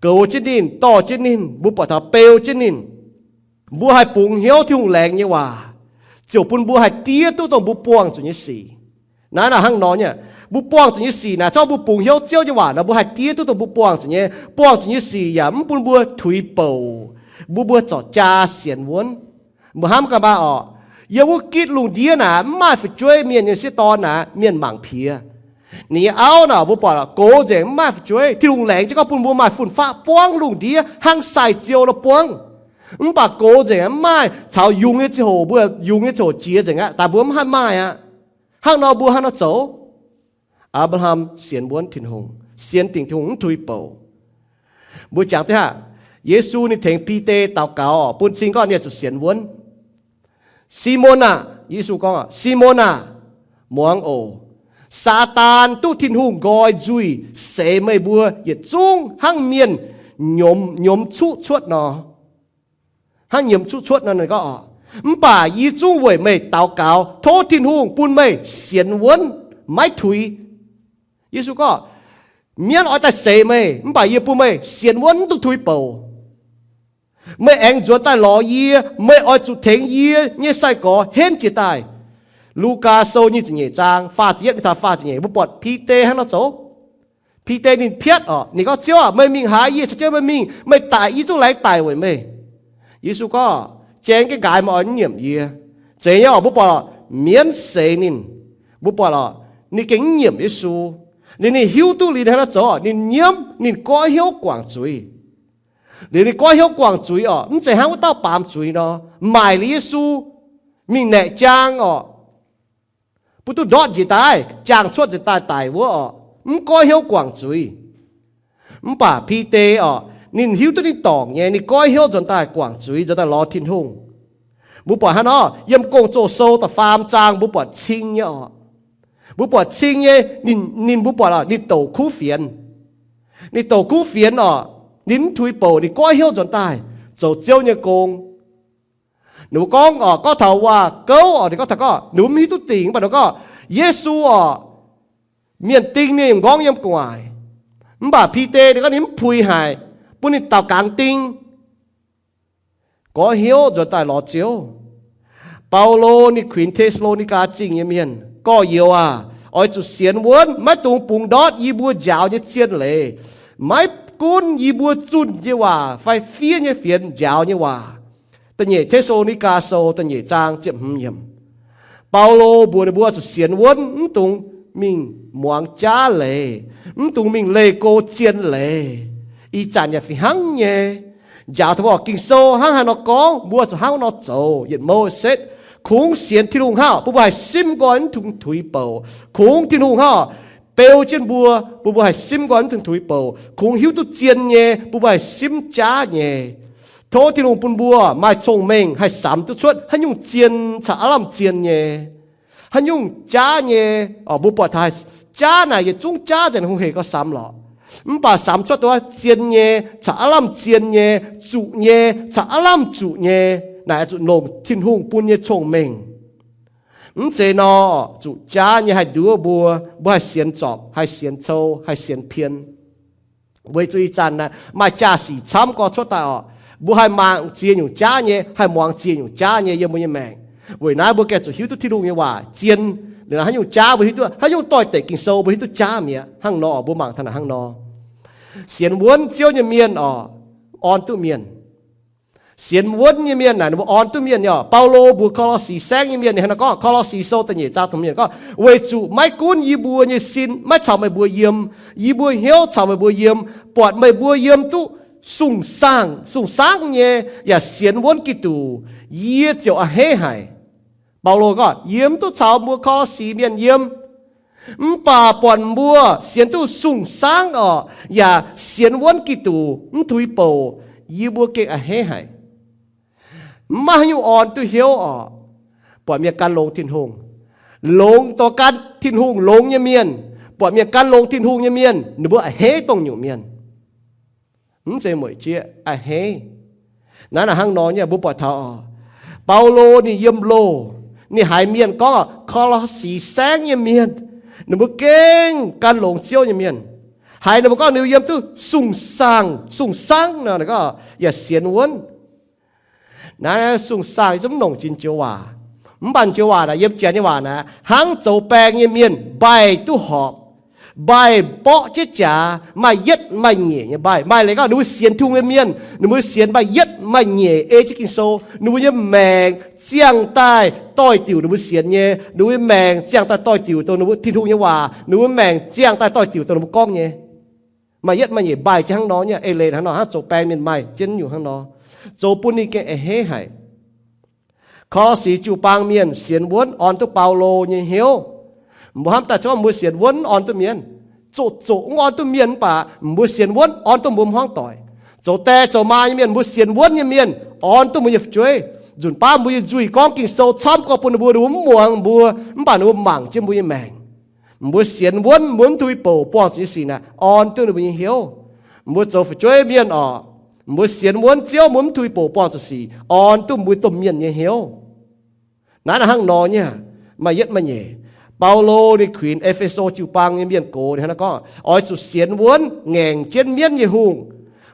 goux jienv ninh, dorh jienv ninh, mbuo buatc taux beu jienv ninh. Mbuo haih bungx hnyouv Tin-Hungh laengz nyei waac. ziouc bun mbuo haih diev duqv dongh mbuo buangh zuqc nyei sic. Naaiv naaic hnangv nor nyei, mbuo buangh zuqc nyei sic naaic, corc mbuo bungx hnyouv Ziouv nyei waac nor, mbuo haih diev duqv dongh mbuo buangh zuqc nyei. Buangh zuqc nyei sic yaac mv bun mbuo tuix bouc, mbuo mbuo zorc jaa sienx wuonv. Mbuo hnamv gaax maah oc, yiem wuov gitv lungh ndiev naaic mv maaih fu'jueiv mienh nyei sieqv dorn naaic, mienh mangc piex. Ninh nyei auv naaic mbuo buatc gox nzengc mv maaih fu'jueiv. Tin-Hungh laengz jienv gorngv bun mbuo maaih fun-faqv buangv lungh ndiev hnangv sai-ziou nor buangv. Mv baac gox nzengc mv maaih caux yungz nyei ziangh hoc, mbuo yungz nyei ziangh hoc jiex nzengc aqv, daaih mbuo mv haih maaih aqv. Hnangv nor mbuo hnangv nor zoux. Apc^laa^ham sienx wuonv Tin-Hungh, sienx dingc Tin-Hungh mv tuix bouc. Mbuo jangx deix aqv, Yesu ninh tengx Bide daux gaux bun cing gorngv ninh zuqc sienx wuonv. Simon aah, Yesu gorngv, Simon aah, muangx oc. Saadaan duqv Tin-Hungh nqoi nzuih seix meih mbuo yietc zungv hnangv mienh nyiemz cuqv cuotv nor. Hnangv nyiemz cuqv cuotv nor, ninh gorngv, mv baac yie zungv weic meih daux gaux, tov Tin-Hungh bun meih sienx wuonv maiv tuix. Yesu gorngv, mienv oix daaih seix meih, mv baac yie bun meih sienx wuonv mv dungx tuix bouc. Meih aengx nzuonx daaih lorz yie, meih oix zuqc tengx yie nyei sai-gorx henv jiex daaih. Lugaa Sou nyic ziepc nyeic zaang faah ziepc yietv mingh taux faah ziepc nyeic, mbuo buatc Bide hnangv nor zoux. Bide ninh piatv oc, ninh gorngv, Ziouv aah, meih mingh haaix, yie caux jienv meih mingh. Meih daic, yie zungv laengz daic weic meih. Yesu gorngv, Janx gengh nqaaix meih oix mv nyiemc yie. Zeiz nyei oc, mbuo buatc mienv seix ninh, mbuo buatc oc, ninh gengh mv nyiemc Yesu. Liuz ninh hiuv duqv liuz ninh hnangv nor zoux, ninh nyiemv, ninh goiv hnyouv guangc zuiz. Liuz ninh goiv hnyouv guangc zuiz oc, mv zeiz hnangv wuov dauh baamz zuiz nor, maaic liuz Yesu mingh naeqc jaang oc, bun duqv ndortv njiec daaih, jaang cuotv njiec daaih daic wuov oc, mv goiv hnyouv guangc zuiz. Mv baac Bide oc, ninh hiuv duqv ninh dorngc nyei, ninh goiv hnyouv nzuonx daaih guangc zuiz, nzuonx daaih lorz Tin-Hungh. Mbuo buatc hnangv nor, yiem Gong-Zoh Sou da'faam zaang mbuo buatc cing nyei oc. Mbuo buatc cing nyei, ninh, ninh mbuo buatc oc, ninh douc kuv fienx. Ninh douc kuv fienx oc, ninh mv tuix bouc, ninh goiv hnyouv nzuonx daaih zoux Ziouv nyei gong. Ninh mbuo gorngv oc, gorngv taux waac-gouv oc, ninh gorngv taux gorngv ninh mbuo mv hiuv duqv dingc, mv baac ninh gorngv Yesu oc, mienh ding ninh nqorngv yiem gu'nguaaic. Mv baac Bide ninh gorngv ninh mv puix haic, bun ninh daaux gangx ding, goiv hnyouv nzuonx daaih lorz Ziouv. Baulo ninh kuinx Te^saa^lo^ni^gaa Zingh nyei mienh, Gorx-youz aah, oix zuqc sienx wuonv, maiv dungx bungx ndortv yie mbuo njaaux nyei zien leiz. Maiv gunv yie mbuo zunh nyei waac fai fiev nyei fienx, njaaux nyei waac. Da'nyeic Te^saa^lo^ni^gaa Sou da'nyeic zaang ziepc hmz yiemc. Baulo mbuox ninh mbuo zuqc sienx wuonv, mv dungx mingh muangx jaav leiz, mv dungx mingh leih go zien leiz. Ih zanc yaac fih hnangv nyei. Njaaux taux mbuo oc, Ging-Sou hnangv haaix nor gorngv, mbuo zuqc hnangv nor zoux. Yietc Mouv setv, kungx sienx Tin-Hungh hnangv, bun mbuo haih simv nqoi mv dungx tuix bouc. Kungx Tin-Hungh hnangv beu jienv mbuo, bun mbuo haih simv nqoi mv dungx tuix bouc. Kungx hiuv duqv zien nyei, bun mbuo haih simv jaav nyei. Tov Tin-Hungh bun mbuo maaih cong-mengh haih samx duqv cuotv haaix nyungc zien caux aav lamh zien nyei, haaix nyungc jaav nyei. Oc, mbuo buatc taux jaav naaic yietc zungv jaav nzengc, hungh hec gorngv samx lorqc. Mv baac samx cuotv duqv zien nyei caux aav lamh zien nyei, zuqc nyei caux aav lamh zuqc nyei, naaic zuqc longc Tin-Hungh bun nyei cong-mengh. Mv zeiz nor, zuqc jaav nyei haih nduov mbuo, mbuo haih sienx zorpc, haih sienx cou, haih sienx pien. Weic zuqc ih zanc naaic maaih jaa-sic camv gorx cuotv daaih oc, mbuo haih mangc ziex nyungc jaav nyei, haih muangx ziex nyungc jaav nyei yiem mbuo nyei maengc. Weic naaiv mbuo gengh zuqc hiuv duqv Tin-Hungh nyei waac zien. Liuz naaic haaix nyungc jaav mbuo hiuv duqv, haaix nyungc doix-dekc Ging-Sou mbuo hiuv duqv jaav mi'aqv. Hnangv nor oc, mbuo mangc taux naaic hnangv nor. Sienx wuonv Ziouv nyei mienh oc, orn duqv mienh. Sienx wuonv nyei mienh naaic ninh mbuo orn duqv mienh nyei oc. Baulo mbuox Ko^lo^si saengv nyei mienh, ninh hnangv naaiv gorngv, Ko^lo^si Sou da'nyeic zaang da'hmz yiemc gorngv, Weic zuqc maiv gunv yie mbuo nyei sin maiv caux meih mbuo yiem, yie mbuo hnyouv caux meih mbuo yiem, buatc meih mbuo yiem duqv sung-saangv, sung-saangv nyei yaac sienx wuonv Giduc, yie ziouc a'hneiv haic. Baulo gorngv, Yie mv duqv caux mbuo Ko^lo^si mienh yiem, mv baac buatc mbuo sienx duqv sung-saangv oc, yaac sienx wuonv Giduc mv tuix bouc, yie mbuo gengh a'hneiv haic. Mv maaih haaix nyungc orn duqv hnyouv oc. Buatc mienh gan longx Tin-Hungh, longx dongh gan Tin-Hungh longx nyei mienh, buatc mienh gan longx Tin-Hungh nyei mienh, ninh mbuo a'hneiv dongh nyungc mienh. Mv zeiz mueic jieqv, a'hneiv. Naaiv naaic hnangv nor nyei, mbuo buatc taux oc, Baulo ninh yiem loh, ninh haiz mienh gorngv oc, Ko^lo^si saengv nyei mienh, ninh mbuo gengh gan longx Ziouv nyei mienh. Haiz ninh mbuo gorngv ninh mbuo yiem duqv sung-saangv, sung-saangv nor, ninh gorngv yaac sienx wuonv. Naaiv sung-saangv yie zungv mv nongc jiex joux waac. Mv baac joux waac naaic, yiem Janx nyei waac naaic, hnangv zoux baeng nyei mienh mbaih duqv horpc, mbaih mborqv jienv jaax, maaih yietv maaih nyeic nyei mbaih. Maaih leiz gorngv ninh mbuo sienx Tin-Hungh nyei mienh, ninh mbuo sienx maaih yietv maaih nyeic ei jienv Ging-Sou, ninh mbuo nyei maengc ziangh daaih doix-diuc ninh mbuo sienx nyei, ninh mbuo nyei maengc ziangh daaih doix-diuc dongh ninh mbuo Tin-Hungh nyei waac, ninh mbuo maengc ziangh daaih doix-diuc dongh ninh mbuo gorngv nyei. Maaih yietv maaih nyeic mbaih jienv hnangv nor nyei, eix leiz hnangv nor, hnangv zoux baeng mienh maaih jienv nyungc hnangv nor, zoux bun ninh gengh a'hneiv haic. Korv-sic jiu-baang mienh sienx wuonv orn duqv Baulo nyei hnyouv. Mbuo hnamv daaih gorngv mbuo sienx wuonv orn duqv mienh, zoqc zoqc mv orn duqv mienh mv baac mbuo sienx wuonv orn duqv mbuo hmuangv doic. Zoux die zoux maa nyei mienh, mbuo sienx wuonv nyei mienh orn duqv mbuo nyei fu'jueiv. Nzunc baav mbuo nyei nzuih gorngv Ging-Sou camv gorx bun ninh mbuo, ninh mbuo mv muangx mbuo, mv baac ninh mbuo mangc jienv mbuo nyei maengc. Mbuo sienx wuonv, mbuo mv tuix bouc buangh zuqc nyei sic naaic orn duqv ninh mbuo nyei hnyouv. Mbuo zoux fu'jueiv mienh oc, mbuo sienx wuonv Ziouv, mbuo mv tuix bouc buangh zuqc sic orn duqv mbuo domh mienh nyei hnyouv. Naaiv naaic hnangv nor nyei, maaih yietv maaih nyeic. Baulo ninh kuinx E^fe^so jiu-baang nyei mienh gox ninh hnangv naaiv gorngv, oix zuqc sienx wuonv ngaengc jienv mienv nyei hungh,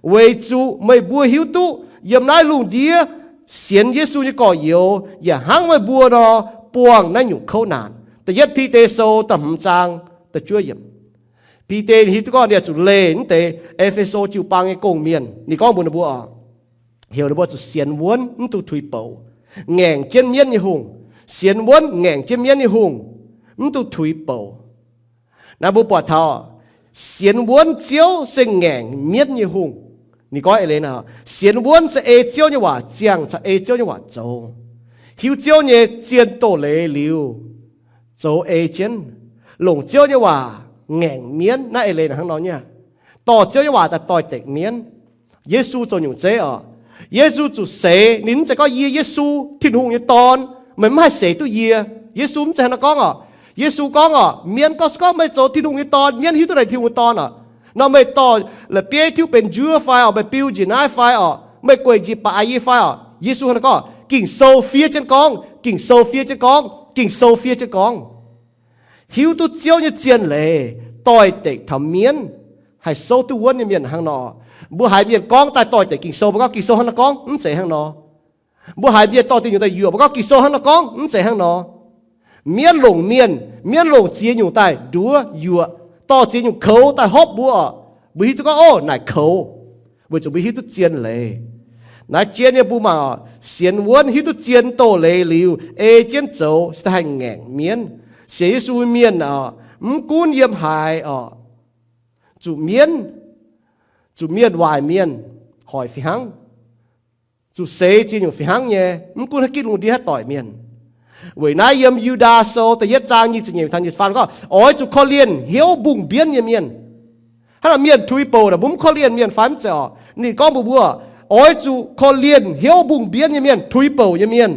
weic zuqc meih mbuo hiuv duqv yiem naaiv lungh ndiev sienx Yesu nyei gorx-youz yaac hnangv meih mbuo nor buangh naaiv nyungc kouv naanc. Da'yietv Bide Sou da'hmz zaang da'juov yiemc. Bide hiuv duqv gorngv ninh zuqc leih naaiv deix E^fe^so jiu-baang nyei gong-mienh. Ninh gorngv mbuox ninh mbuo oc, heuc ninh mbuo zuqc sienx wuonv mv dungx tuix bouc, ngaengc jienv mienv nyei hungh. Sienx wuonv ngaengc jienv mienv nyei hungh, mv dungx tuix bouc. Naaiv mbuo buatc taux sienx wuonv Ziouv se ngaengc mienv nyei hungh. Ninh gorngv eix leiz nor, sienx wuonv se ei Ziouv nyei waac ziangh caux ei Ziouv nyei waac zoux, hiuv Ziouv nyei zien doz-leiz liuz zoux ei jienv, longc Ziouv nyei waac ngaengc mienv. Naaiv eix leiz hnangv nor nyei, dorh Ziouv nyei waac daaih doix-dekc mienv. Yesu zoux nyungc zeiv oc. Yesu zuqc seix, ninh mv zeiz gorngv, yie Yesu, Tin-Hungh nyei Dorn, meih mv haih seix duqv yie. Yesu mv zeiz hnangv nor gorngv oc. Yesu gorngv oc, mienh gorngv se gorngv meih zoux Tin-Hungh nyei Dorn, mienh hiuv duqv naaic Tin-Hungh nyei Dorn oc, nor meih dorh la'bieiv tiuv benx njuov fai oc, meih biu njiec naaiv fai oc, meih gueic njiec ba'ai yie fai oc. Yesu hnangv nor gorngv, Ging-Sou fiev jienv gorngv, Ging-Sou fiev jienv gorngv, Ging-Sou fiev jienv gorngv. Hiuv duqv Ziouv nyei zien leiz doix-dekc taux mienv, haih souv duqv wuonv nyei mienh hnangv nor. Mbuo haiz mienh gorngv daaih doix-dekc Ging-Sou, mbuo gorngv Ging-Sou hnangv nor gorngv, mv zeiz hnangv nor. Mbuo haiz mienh dorh diuh nyuoqc daaih yuoqc, mbuo gorngv Ging-Sou hnangv nor gorngv, mv zeiz hnangv nor. Mienv longc mienh, mienv longc ziex nyungc daaih nduov yuoqc, dorh ziex nyungc koux daaih hopv mbuo oc. Mbuo hiuv duqv gorngv, ov, naaic koux, weic zuqc mbuo hiuv duqv zien leiz. Naaiv jien nyei mbuo mangc oc, sienx wuonv hiuv duqv zien doz-leiz liuz ei jienv zoux se daaih haih ngaengc mienv. Sienx Yesu mienh oc, mv gunv yiem haaix oc, zuqc mienv, zuqc mienh waaic mienh hoic fih hnangv, zuqc seix ziex nyungc fih hnangv nyei, mv gunv haaix gitv lungh ndiev haaix doic mienh. Weic naaiv yiem Yu^ndaa Sou da'yietv zaang nyic ziepc nyeic taux nyic ziepc faam gorngv, oix zuqc korv-lienh hnyouv mbungh mbienv nyei mienh. Hnangv naaic mienh tuix bouc naaic, mbuo mv korv-lienh mienh fai mv zeiz oc? Ninh gorngv mbuox mbuo, oix zuqc korv-lienh hnyouv mbungh mbienv nyei mienh, tuix bouc nyei mienh.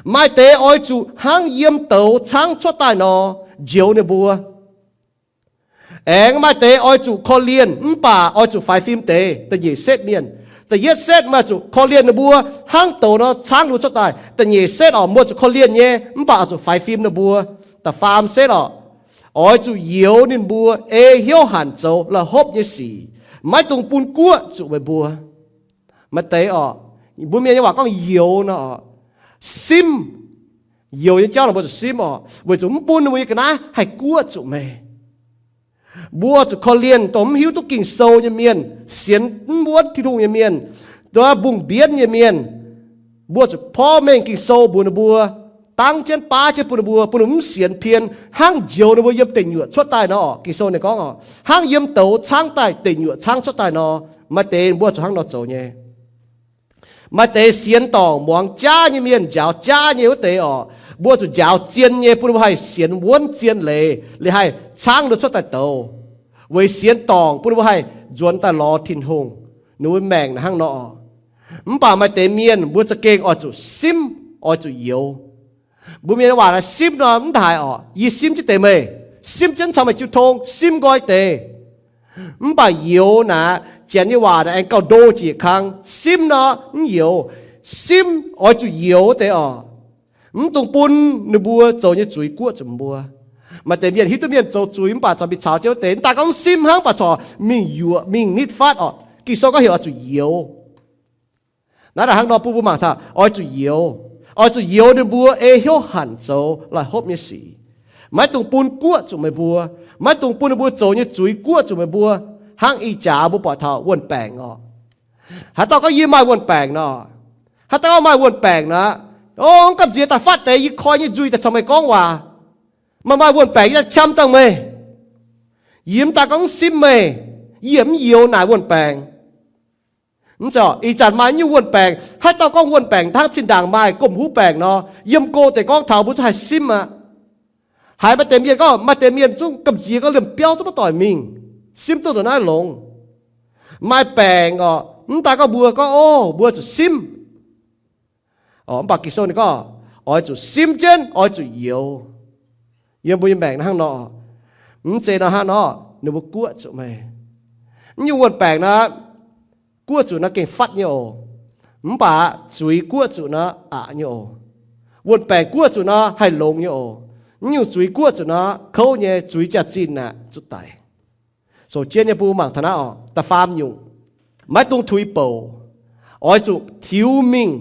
Maaih deix oix zuqc hnangv yiem douz caangv cuotv daaih nor, njoux ninh mbuo. Aengx maaih deix oix zuqc korv-lienh mv baac oix zuqc faix fim deix. Da'nyeic setv mienh, da'yietv setv maaih zuqc korv-lienh ninh mbuo hnangv douz nor caangv ninh mbuo cuotv daaih. Da'nyeic setv oc, mbuo zuqc korv-lienh nyei mv baac oix zuqc faix fim ninh mbuo. Da'faam setv oc, oix zuqc youx ninh mbuo ei hnyouv hanc zoux la'hopv nyei sic, maiv dungx bun guoqv zuqc meih mbuo. Maaih deix oc, mbuo mienh nyei waac gorngv youx nor oc, simv. Youx nyei jauv nor mbuo zuqc simv oc, weic zuqc mv bun ninh mbuo nyei ga'naaiv haih guoqv zuqc meih. Mbuo zuqc korv-lienh dongh mv hiuv duqv Ging-Sou nyei mienh, sienx mv wuonv Tin-Hungh nyei mienh, dongh mbungh mbienv nyei mienh. Mbuo zuqc porv mengh Ging-Sou mbuox ninh mbuo, dangv jienv baav jienv bun ninh mbuo, bun ninh mbuo mv sienx pien, hnangv njoux ninh mbuo yiem deic nyuoqc cuotv daaih nor oc. Ging-Sou ninh gorngv oc, hnangv yiem douz caangv daaih deic nyuoqc caangv cuotv daaih nor, maaih deix mbuo zuqc hnangv nor zoux nyei. Maaih deix sienx dorngc muangx jaav nyei mienh, njaaux jaav nyei wuov deix oc, mbuo zuqc njaaux zien nyei bun ninh mbuo haih sienx wuonv zien leiz, liuz haih caangv ninh cuotv daaih douz. Weic sienx dorngc bun ninh mbuo haih nzuonx daaih lorz Tin-Hungh, ninh mbuo maengc naaic hnangv nor oc. Mv baac maaih deix mienh mbuo za'gengh oix zuqc simv, oix zuqc youx. Mbuo mienh nyei waac naaic simv nor mv haaix oc, yie simv jienv deix meih, simv jienv caux meih jiu tong, simv nqoi deix. Mv baac youx naaic, Janx nyei waac naaic aengx gauh ndo jiex kang. Simv nor mv youx. Simv oix zuqc youx wuov deix oc. Mv dungx bun ninh mbuo zoux nyei zuiz guoqv zuqc mbuo. Maaih deix mienh hiuv duqv mienh zoux zuiz mv baac corc mingh caux jienv wuov deix, mv daaih gorngv mv simv hnangv, mv baac corc mingh yuoqc mingh nitv fatv oc. Ging-Sou gorngv heuc oix zuqc youx. Naaiv hnangv nor bun mbuo mangc taux oix zuqc youx. Oix zuqc youx ninh mbuo ei hnyouv hanc zoux la'hopv nyei sic. Maiv dungx bun guoqv zuqc meih mbuo. Maiv dungx bun ninh mbuo zoux nyei zuiz guoqv zuqc meih mbuo. Hnangv ih jaax mbuo buatc taux wuon-baengc orqc. Haaix dauh gorngv yie maaih wuon-baengc nor, haaix dauh gorngv maaih wuon-baengc nor, o, mv gamh nziex daaih fatv deix yie koi nyei nzuih daaih caux meih gorngv waac. Maaih maaih wuon-baengc yie daaih qam dangh meih. Yie mv daaih gorngv mv simv meih, yie mv youx naaic wuon-baengc. Mv zeiz, ih zanc maaih nyungc wuon-baengc, haaix dauh gorngv wuon-baengc hnangv zinh ndaangc maaih gomh huv baengc nor, yiem go deix gorngv taux mbuo zungv haih simv aqv. Haiz maaih deix mienh gorngv, maaih deix mienh zungv gamh nziex gorngv liemh biauv zungv maiv doic mingh, simv duqv ndongc naaiv longx. Maaih baengc orqc, mv daaih gorngv mbuo gorngv, o, mbuo zuqc simv. Mv baac Ging-Sou ninh gorngv, oix zuqc simv jienv, oix zuqc youx. Yiem mbuo nyei maengc hnangv nor, mv zeiz nor hnangv nor, ninh mbuo guoqv zuqc meih. Mv nyungc wuon-baengc naaiv, guoqv zuqc naaiv gengh fatv nyei oc. Mv baac zuiz guoqv zuqc naaiv aqc nyei oc. Wuon-baengc guoqv zuqc naaiv haih longx nyei oc. Mv nyungc zuiz guoqv zuqc naaiv kouv nyei, zuiz jaax-zinh aeqv, zuqc daic. Sou jienv nyei bun mangc taux naaiv oc, da'faam nyungc, maiv dungx tuix bouc. Oix zuqc tiux mingh,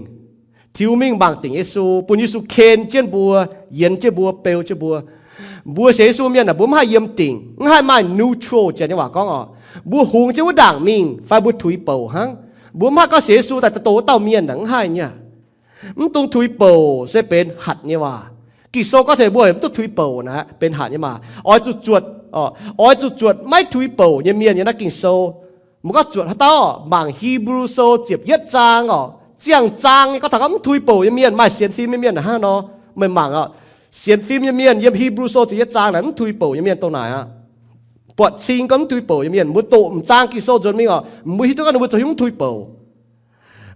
tiux mingh mangc dingc Yesu, bun Yesu ken jienv mbuo, yienx jienv mbuo, beu jienv mbuo. Mbuo sienx Yesu mienh aeqv, mbuo mv haih yiem dingc, mv haih maaih neutral janx nyei waac gorngv oc. Mbuo hungx jienv wuov ndaangc mingh fai mbuo tuix bouc hnangv. Mbuo mv haih gorngv sienx Yesu daaih daaih doh wuov dauh mienh aeqv, mv haih nyei. Mv dungx tuix bouc se benx hatc nyei waac. Ging-Sou gorngv taux mbuo mv dungx tuix bouc naaiv benx hatc nyei maah. Oix zuqc zuotc, oix zuqc zuotc maiv tuix bouc nyei mienh nyei naaiv Ging-Sou. Mbuo gorngv zuotc haaix dauh, mangc Hipv^lu Sou ziepc yietv zaang oc, ziangh zaang nyei gorngv taux gorngv mv tuix bouc nyei mienh, maaih sienx fim nyei mienh hnangv nor. Meih mangc oc, sienx fim nyei mienh yiem Hipv^lu Sou ziepc yietv zaang naaic mv tuix bouc nyei mienh dongh naaic aqv. Buatc cing gorngv mv tuix bouc nyei mienh, mbuo doqc m'zaang Ging-Sou nzuonx mingh oc, mbuo hiuv duqv gorngv ninh mbuo zoux haaix nyungc mv tuix bouc.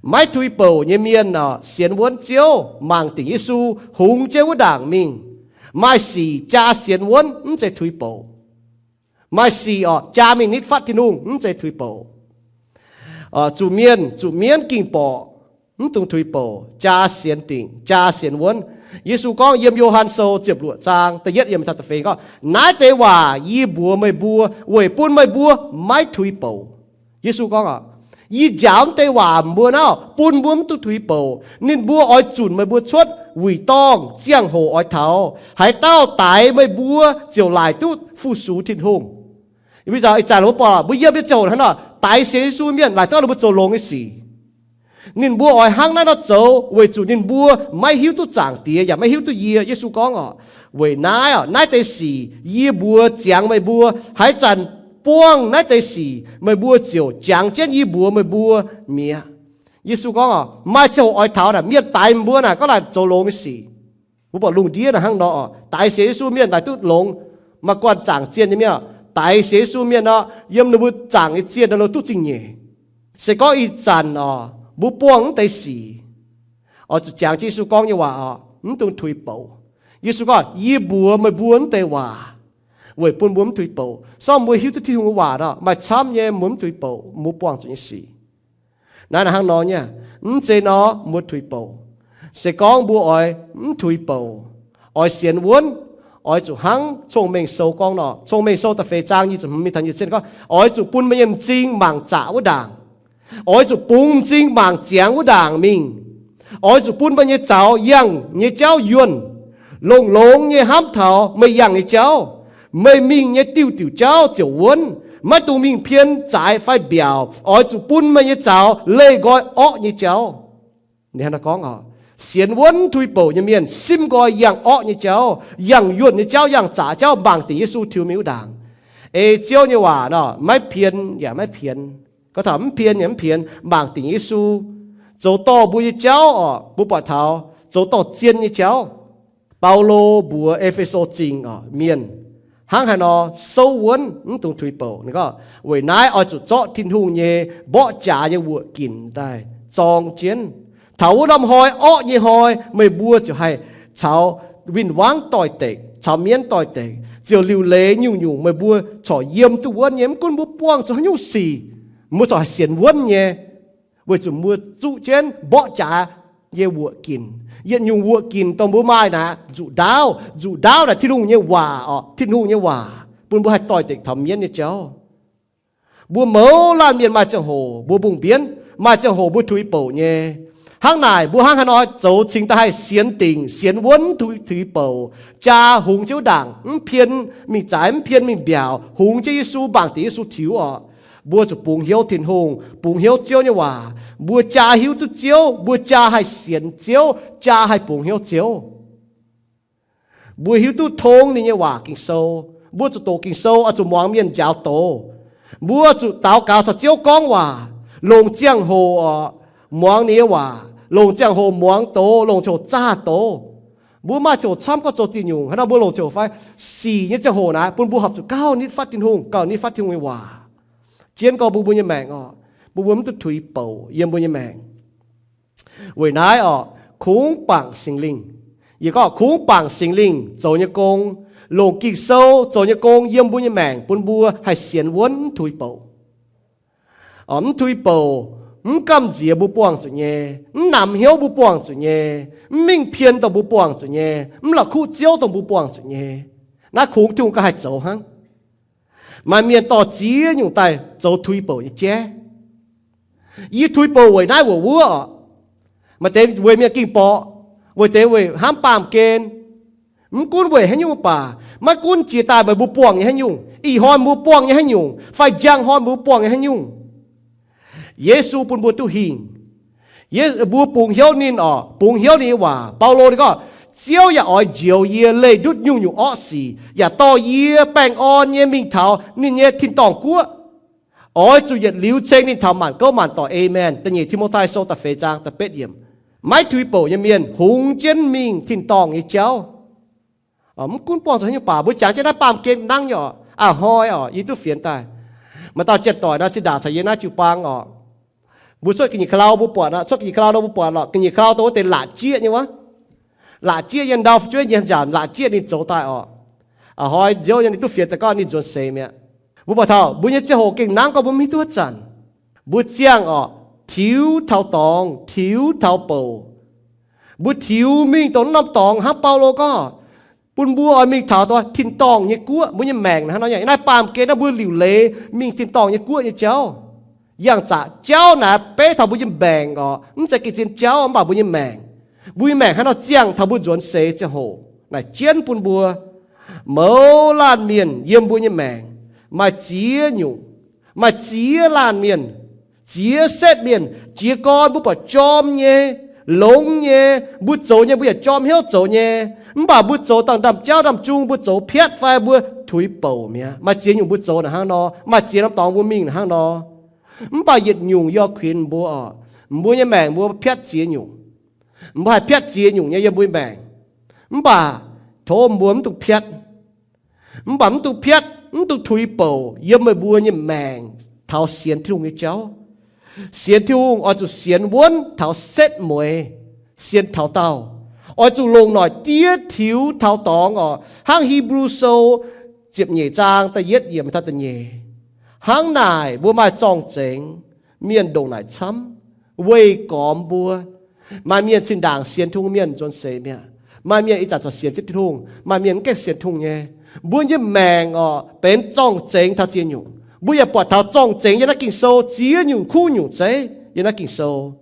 Maiv tuix bouc nyei mienh oc, sienx wuonv Ziouv, mangc dingc Yesu, hungx jienv wuov ndaangc mingh. Maaih sic jaa sienx wuonv mv zeiz tuix bouc. Maaih sic oc jaa mingh nitv fatv Tin-Hungh mv zeiz tuix bouc. Zuqc mienh zuqc mienv ging borqc, mv dungx tuix bouc, jaa sienx dingc, jaa sienx wuonv. Yesu gorngv yiem Yo^han Sou ziepc luoqc zaang da'yietv yiemc taux da'feix gorngv, naaiv deix waac yie mbuox meih mbuo weic bun meih mbuo maiv tuix bouc. Yesu gorngv oc, yie njaaux mv deix waac mbuo naaiv bun mbuo mv dungx tuix bouc. Ninh mbuo oix zunc meih mbuo cuotv wuic dorngh, ziangh hoc oix taux. Haaix dauh daix meih mbuo ziouc laaic duqv fu-sux Tin-Hungh. Ih zanc mbuo buatc mbuo yiem nyei ziangh hoc hnangv nor, daix sienx Yesu mienh laaic duqv ninh mbuo zoux longx nyei sic. Ninh mbuo oix hnangv naaiv nor zoux weic zuqc ninh mbuo maiv hiuv duqv Zaangc Diex yaac maiv hiuv duqv yie. Yesu gorngv oc, weic naaiv oc, naaiv deix sic yie mbuox ziangx meih mbuo. Haaix zanc buangh naaiv deix sic meih mbuo ziouc jangx jienv yie mbuox meih mbuo mi'aqv. Yesu gorngv oc, maaih ziangh hoc oix taux naaic, mienh daix mbuo naaic gorngv laaic zoux longx nyei sic. Mbuo buatc lungh ndiev naaic hnangv nor oc, daix sienx Yesu mienh laaic duqv longx. Maaih guanh zaangc zienh nyei mienh oc, daix sienx Yesu mienh oc, yiem ninh mbuo zaangc nyei zienh nor duqv zingh nyeic. Se gorngv ih zanc oc mbuo buangh mv deix sic, oix zuqc jangx jienv Yesu gorngv nyei waac oc, mv dungx tuix bouc. Yesu gorngv, yie mbuox meih mbuo mv deix waac weic bun mbuo mv tuix bouc. Sorng mbuo hiuv duqv Tin-Hungh nyei waac nor maaih camv nyei mbuo mv tuix bouc, mbuo buangh zuqc nyei sic. Naaiv naaic hnangv nor nyei, mv zeiz nor mbuo tuix bouc. Se gorngv mbuo oix mv tuix bouc, oix sienx wuonv, oix zuqc hnangv Cong-Mengh Sou gorngv nor, Cong-Mengh Sou da'feix zaang nyic ziepc hmz mingh taux nyic ziepc cietv gorngv, oix zuqc bun meih nyei m'zing mangc zaqc wuov ndaangc. Oix zuqc bungx m'zing mangc ziangx wuov ndaangc mingh. Oix zuqc bun meih nyei zaux yangh nyei jauv yuonh. Longx-longx nyei hnamv taux meih yangh nyei jauv. Meih mingh nyei diuh diuc jauv ziouc wuonv. Maiv dungx mingh pien zaaix fai mbiaauc. Oix zuqc bun meih nyei zaux leih nqoi orqv nyei jauv. Ninh hnangv naaiv gorngv oc, sienx wuonv tuix bouc nyei mienh simv nqoi yangh orqv nyei jauv, yangh yuonh nyei jauv, yangh zaqc jauv, mangc dingc Yesu tiux mingh wuov ndaangc. Ei Ziouv nyei waac nor, maiv pien yaac maiv pienx. Gorngv taux mv pien yaac mv pienx, mangc dingc Yesu zoux dorh mbuo nyei jauv oc, mbuo buatc taux zoux dorh zien nyei jauv. Baulo mbuox E^fe^so Zingh oc, mienh, hnangv haaix nor souv wuonv mv dungx tuix bouc. Ninh gorngv, weic naaiv oix zuqc zorqv Tin-Hungh nyei mborqv jaax nyei wuoqc ginc daaih zorng jienv. Taux wuov norm hnoi orqv nyei hnoi, meih mbuo ziouc haih caux win-wangv doix-dekc, caux mienv doix-dekc, ziouc liuc leiz nyungc-nyungc meih mbuo corc yiem duqv wuonv nyei. Mv gunv mbuo buangh zuqc haaix nyungc sic, mbuo corc haih sienx wuonv nyei, weic zuqc mbuo zuqv jienv mborqv jaax nyei wuoqc ginc. Yietc nyungc wuoqc ginc dongh mbuo maaih naaic, nzuqc ndaauv. Nzuqc ndaauv naaic Tin-Hungh nyei waac oc, Tin-Hungh nyei waac bun mbuo haih doix-dekc taux mienv nyei jauv. Mbuo mouz laanh mienh maaih ziangh hoc mbuo mbungh mbienv, maaih ziangh hoc mbuo tuix bouc nyei. Hnangv naaic, mbuo hnangv haaix nor zoux cingx daaih haih sienx dingc, sienx wuonv, tuix bouc, jaa hungx jienv wuov ndaangc, mv pien mingh zaaix, mv pien mingh mbiaauc, hungx jienv Yesu, mbaangc deix Yesu tiux orqc. Mbuo zuqc bungx hnyouv Tin-Hungh, bungx hnyouv Ziouv nyei waac. Mbuo jaa hiuv duqv Ziouv, mbuo jaa haih sienx Ziouv, jaa haih bungx hnyouv Ziouv. Mbuo hiuv duqv tong ninh nyei waac Ging-Sou. Mbuo zuqc doqc Ging-Sou, oix zuqc muangx mienh njaaux doz. Mbuo zuqc daux gaux caux Ziouv gorngv waac, longc ziangh hoc orqc, muangx ninh nyei waac, longc ziangh hoc muangx doz, longc ziangh hoc zaah doz. Mbuo maaih ziangh hoc camv gorngv zoux diuh nyungc, hnangv nor mbuo longc ziangh hoc fai sic nyei ziangh hoc naaic, bun mbuo horpc zuqc gauh nitv fatv Tin-Hungh, gauh nitv fatv Tin-Hungh nyei waac. Jienv gorngv bun mbuo nyei maengc orqc, bun mbuo mv duqv tuix bouc yiem mbuo nyei maengc. Weic naaiv orqc, kungx bangc Singx Lingh. Yie gorngv kungx bangc Singx Lingh zoux nyei gong, longc Ging-Sou zoux nyei gong yiem mbuo nyei maengc, bun mbuo haih sienx wuonv, mv tuix bouc. Orqc, mv tuix bouc, mv gamh nziex mbuo buangh zuqc nyei, mv namx hnyouv mbuo buangh zuqc nyei, mv mingh pien dongh mbuo buangh zuqc nyei, mv la'kuqv Ziouv dongh mbuo buangh zuqc nyei. Naaiv kungx Tin-Hungh gauh haih zoux hnangv. Maaih mienh dorh ziex nyungc daaih zoux tuix bouc nyei jaiv. Yie tuix bouc weic naaiv weic wuov orqc. Maaih deix weic mienh ging borqc, weic deix weic hnamv baamh gen. Mv gunv weic haaix nyungc mv baac, maiv gunv jiex daaih meih mbuo buangh nyei haaix nyungc, ih hnoi mbuo buangh nyei haaix nyungc, fai njang hnoi mbuo buangh nyei haaix nyungc, Yesu bun mbuo duqv hingh. Mbuo bungx hnyouv ninh orqc, bungx hnyouv ninh nyei waac. Baulo ninh gorngv, Ziouv yaac oix njoux yie leih ndutv nyungc-nyungc orqv sic, yaac dorh yie baengh orn nyei mingh taux ninh nyei tin-dorngh guoqv. Oix zuqc yietc liuz ceng ninh taux maanc gouv maanc doic. Aamen. Da'nyeic Ti^mo^tai Sou da'feix zaang da'betv yiemc. Maiv tuix bouc nyei mienh hungx jienv mingh tin-dorngh nyei jauv. Mv gunv buangh zuqc haaix nyungc baac mbuo jangx jienv naaiv baamh gen nangv nyei orqc. A'hnoi orqc, yie duqv fienx daaih. Maaih dauh janx-doic nor zinh ndaangc caux yie naaiv jiu-baang orqc, mbuo cuotv ga'nyiec ka'lau mbuo buatc aqv, cuotv ga'nyiec ka'lau nor mbuo buatc lorqc, ga'nyiec ka'lau dongh wuov deix laatc jieqv nyei wuov. Laatc jieqv nyei ndau fu'jueiv nyei nzanc, laatc jieqv ninh zoux daaih orqc. A'hnoi nziouv nyei ninh duqv fienx daaih gorngv ninh nzuonx seix mi'aqv. Mbuo buatc taux mbuo nyei ziangh hoc gengh nangv gorngv mbuo mv hiuv duqv wuov zanc, mbuo ziangh orqc, tiux taux dorngx, tiux taux bouc. Mbuo tiux mingh dongh norm dorngx hnangv Baulo gorngv, bun mbuo oix mingh taux dongh tin-dorngh nyei guoqv. Mbuo nyei maengc hnangv nor, naaiv baamh gen naaiv mbuo liuc leiz mingh tin-dorngh nyei guoqv nyei jauv. Yangh zaqc jauv naaiv beiv taux mbuo nyei maengc orqc, mv zeiz gengh zien jauv mv baac mbuo nyei maengc. Mbuo nyei maengc hnangv nor ziangh taux mbuo nzuonx seix ziangh hoc naaic jienv bun mbuo. Mouz laanh mienh yiem mbuo nyei maengc maaih ziex nyungc, maaih ziex laanh mienh, ziex setv mienh. Jiez gorn mbuo buatc jorm nyei, longx nyei, mbuo zoux nyei mbuo yaac jorm hnyouv zoux nyei. Mv baac mbuo zoux dangh ndaamv-jauv ndaamv-jung, mbuo zoux piatv fai mbuo tuix bouc mi'aqv. Maaih ziex nyungc mbuo zoux naaic hnangv nor, maaih ziex norm dorngx mbuo mingh naaic hnangv nor. Mv baac yietc nyungc yie oix kuinx mbuo orqc, mbuo nyei maengc mbuo piatv ziex nyungc. Mbuo haih piatv ziex nyungc nyei yiem mbuo nyei maengc. Mv baac tov mbuo mv dungx piatv. Mv baac mv dungx piatv, mv dungx tuix bouc yiem meih mbuo nyei maengc taux sienx Tin-Hungh nyei jauv. Sienx Tin-Hungh oix zuqc sienx wuonv taux setv mueiz, sienx taux daauh. Oix zuqc longc noic diev tiux taux dorngx orqc, hnangv Hipv^lu Sou ziepc nyeic zaang da'yietv yiemc taux da'nyeic. Hnangv naaic mbuo maaih zorng-zengx mienh ndongc naaic camv weih gormx mbuo. Maaih mienh zinh ndaangc sienx Tin-Hungh mienh nzuonx seix mi'aqv. Maaih mienh ih zanc corc sienx jienv Tin-Hungh, maaih mienh mv gaengh sienx Tin-Hungh nyei. Mbuo nyei maengc orqc, benx zorng-zengx taux ziex nyungc. Mbuo yaac buatc taux zorng-zengx yiem naaiv Ging-Sou ziex nyungc kuv nyungc zeiv yiem naaiv Ging-Sou.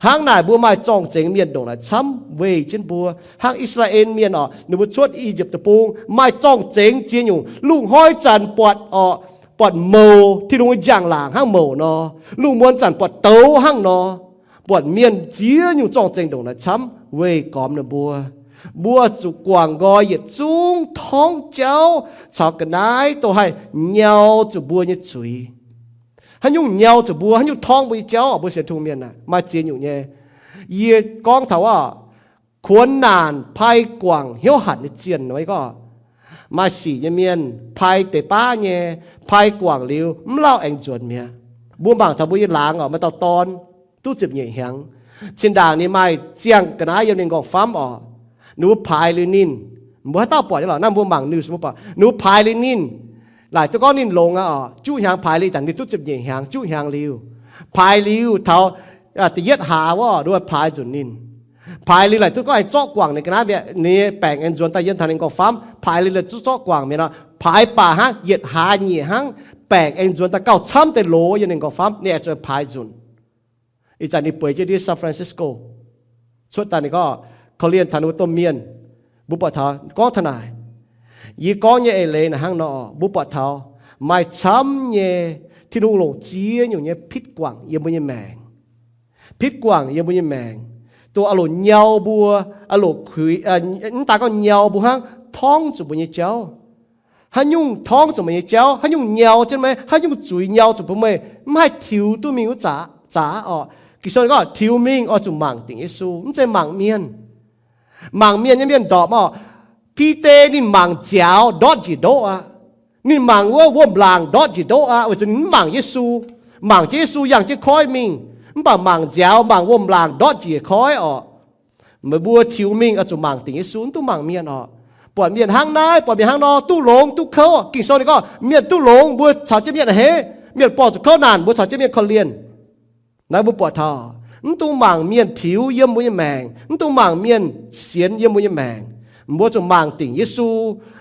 Hnangv naaic mbuo maaih zorng-zengx mienh ndongc naaic camv weih jienv mbuo. Hnangv I^saa^laa^en Mienh orqc, ninh mbuo cuotv I^yipv Deic-Bung maaih zorng-zengx ziex nyungc. Lungh hnoi zanc buatc orqc, buatc mouc, Tin-Hungh nyei njang-laangc hnangv mouc nor. Lungh muonz zanc buatc douz hnangv nor. Buatc mienh ziex nyungc zorng-zengx ndongc naaic camv weih gormx ninh mbuo. Mbuo zuqc guangc nqoi yietc zungv torngv jauv caux ga'naaiv dongh haih nyau zuqc mbuo nyei zuiz. Haaix nyungc nyau zuqc mbuo, haaix nyungc torngv mbuo nyei jauv, mbuo sienx Tin-Hungh mienh aah, maaih ziex nyungc nyei. Yie gorngv taux aav, kuonx naanc pai guangc hnyouv hatc nyei zienh. Gorngv maaih sic nyei mienh pai deix baav nyei, pai guangc liuz mv lauh aengx nzuonx mi'aqv. Mbuo mangc taux mbuo nyei laangz orqc, maaih dauh dorn duqv ziepc nyeic hnyangx. Zinh ndaangc ninh maaih ziangh ga'naaiv yiem ninh nqorngv-famv orqc, ninh mbuo paaix liuz ninh, mbuo haaix dauh buatc nyei lorqc, naaiv mbuo mangc news mbuo buatc ninh mbuo paaix liuz ninh, laaic duqv gorngv ninh longx aqv orqc, juqv hnyangx paaix liuz, ih zanc ninh duqv ziepc nyeic hnyangx, juqv hnyangx liuz, paaix liuz taux da'yietv hlaax wuov ninh mbuo paaix nzunc ninh. Paaix liuz laaic duqv gorngv aengx zorqv guangc ninh ga'naaiv mi'aqv, ninh baengc aengx nzuonx daaih yiem taux ninh nqorngv-famv. Paaix liuz laaic duqv zorqv guangc mi'aqv nor, paaix baac hnangv yietc hlaax nyieqc hnangv, baengc aengx nzuonx daaih gauh camv deix loz yiem ninh nqorngv-famv, ninh aengx zuqc paaix nzunc. Ih zanc ninh bueix jienv ndiev San Francisco. Cuotv daaih ninh gorngv, korv-lienh taux ninh mbuo domh mienh, mbuo buatc taux gorngv taux naaic. Yie gorngv nyei eix leiz naaic hnangv nor, mbuo buatc taux maaih camv nyei Tin-Hungh longc ziex nyungc nyei pitv guangc yiem mbuo nyei maengc. Pitv guangc yiem mbuo nyei maengc, dongh oix longc nyau mbuo, oix longc kuix, mv daan gorngv nyau mbuo hnangv, torngv zuqc mbuo nyei jauv. Haaix nyungc torngv zuqc meih nyei jauv, haaix nyungc nyau jienv meih, haaix nyungc zuiz nyau zuqc bun meih, mv haih tiux duqv mingh wuov zaqc, zaqc oc. Ging-Sou gorngv tiux mingh oix zuqc mangc dingc Yesu, mv zeiz mangc mienh. Mangc mienh nyei mienh ndorpc oc. Bide ninh mangc nziaaux ndortv njiec ndoqv aqv. Ninh mangc wuov wuom-laangc ndortv njiec ndoqv aqv, weic zuqc ninh mv mangc Yesu. Mangc jienv Yesu yangh jienv koiv mingh, mv baac mangc nziaaux, mangc wuom-laangc ndortv njiec koiv oc. Meih mbuo tiux mingh oix zuqc mangc dingc Yesu, mv dungx mangc mienh oc. Buatc mienh hnangv naaiv, buatc mienh hnangv nor, duqv longx duqv kouv. Ging-Sou ninh gorngv mienh duqv longx mbuo caux jienv mienh a'hneiv, mienh buangh zuqc kouv naanc mbuo caux jienv mienh korv-lienh. Naaiv mbuo buatc taux mv dungx mangc mienh tiux yiem mbuo nyei maengc, mv dungx mangc mienh sienx yiem mbuo nyei maengc. Mbuo zuqc mangc dingc Yesu,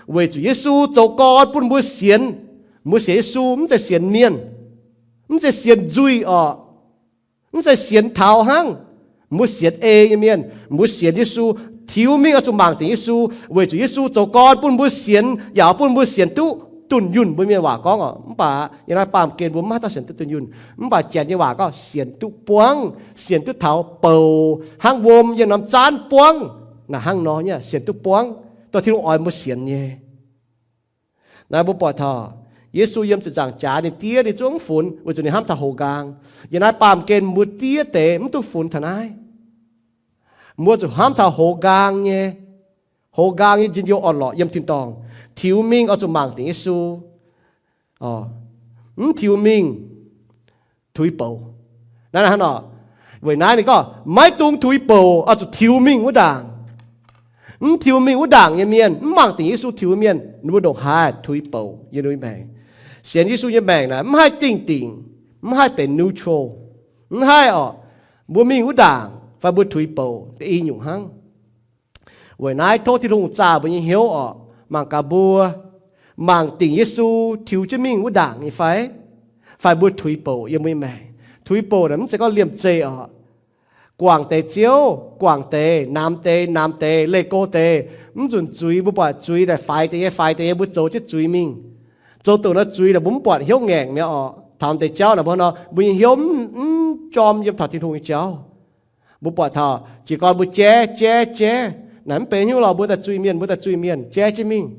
weic zuqc Yesu zoux gorn bun mbuo sienx. Mbuo sienx Yesu mv zeiz sienx mienh, mv zeiz sienx nzuih oc, mv zeiz sienx taux hnangv. Mbuo sienx ei nyei mienh, mbuo sienx Yesu. Tiux mingh oix zuqc mangc dingc Yesu, weic zuqc Yesu zoux gorn bun mbuo sienx, yaac bun mbuo sienx duqv dunh yunh, mbuo mienh waac gorngv oc. Mv baac yiem naaiv baamh gen mbuo mv maaih dauh sienx duqv dunh yunh. Mv baac Janx nyei waac gorngv sienx duqv buangv, sienx duqv taux bouc hnangv wuom yiem norm zaanv buangv. Naaic hnangv nor nyei sienx duqv buangv, dongh Tin-Hungh oix mbuo sienx nyei. Naaiv mbuo buatc taux Yesu yiem ziepc nzaangc jaax ninh diev ninh zungv mv funx weic zuqc ninh hnamv taux hoz nqaang. Yiem naaiv baamh gen mbuo diev deix mv duqv funx taux naaiv. Mbuo zuqc hnamv taux hoz nqaang nyei, hoz nqaang nyei njien-youh orn-lorqc yiem tin-dorngh. Tiux mingh oix zuqc mangc dingc Yesu. Mv tiux mingh tuix bouc. Naaiv hnangv nor, weic naaiv ninh gorngv maiv dungx tuix bouc, oix zuqc tiux mingh wuov ndaangc. Mv tiux mingh wuov ndaangc nyei mienh, mv mangc dingc Yesu tiux mienh, ninh mbuo ndongc haaix tuix bouc yiem ninh mbuo maengc. Sienx Yesu nyei maengc naaic mv haih dingh dingc, mv haih benx neutral, mv haih oc, mbuo mingh wuov ndaangc fai mbuo tuix bouc deix i nyungc hnangv. Weic naaiv tov Tin-Hungh zaah mbuo nyei hnyouv oc, mangc gaax mbuo mangc dingc Yesu tiux jienv mingh wuov ndaangc nyei fai, fai mbuo tuix bouc yiem mbuo nyei maengc. Tuix bouc naaic mv zeiz gorngv liemh zeih oc. Guangc deix ziouv, guangc deix, namx deix, namx deix, leih go deix, mv nzunc zuiz mbuo buatc zuiz naaic faix deix nyei, faix deix nyei, mbuo zoux jienv zuiz mingh. Zoux douc nor zuiz naaic mbuo mv buatc hnyouv ngaengc mi'aqv oc. Taux deix jauv naaic mbuo nor, mbuo nyei hnyouv mv jorm yiem taux Tin-Hungh nyei jauv. Mbuo buatc taux jiez gorn mbuo jaiv, jaiv, jaiv, naaic mv benx hnyouv lorh, mbuo daaih zuiz mienh, mbuo daaih zuiz mienh, jaiv jienv mingh.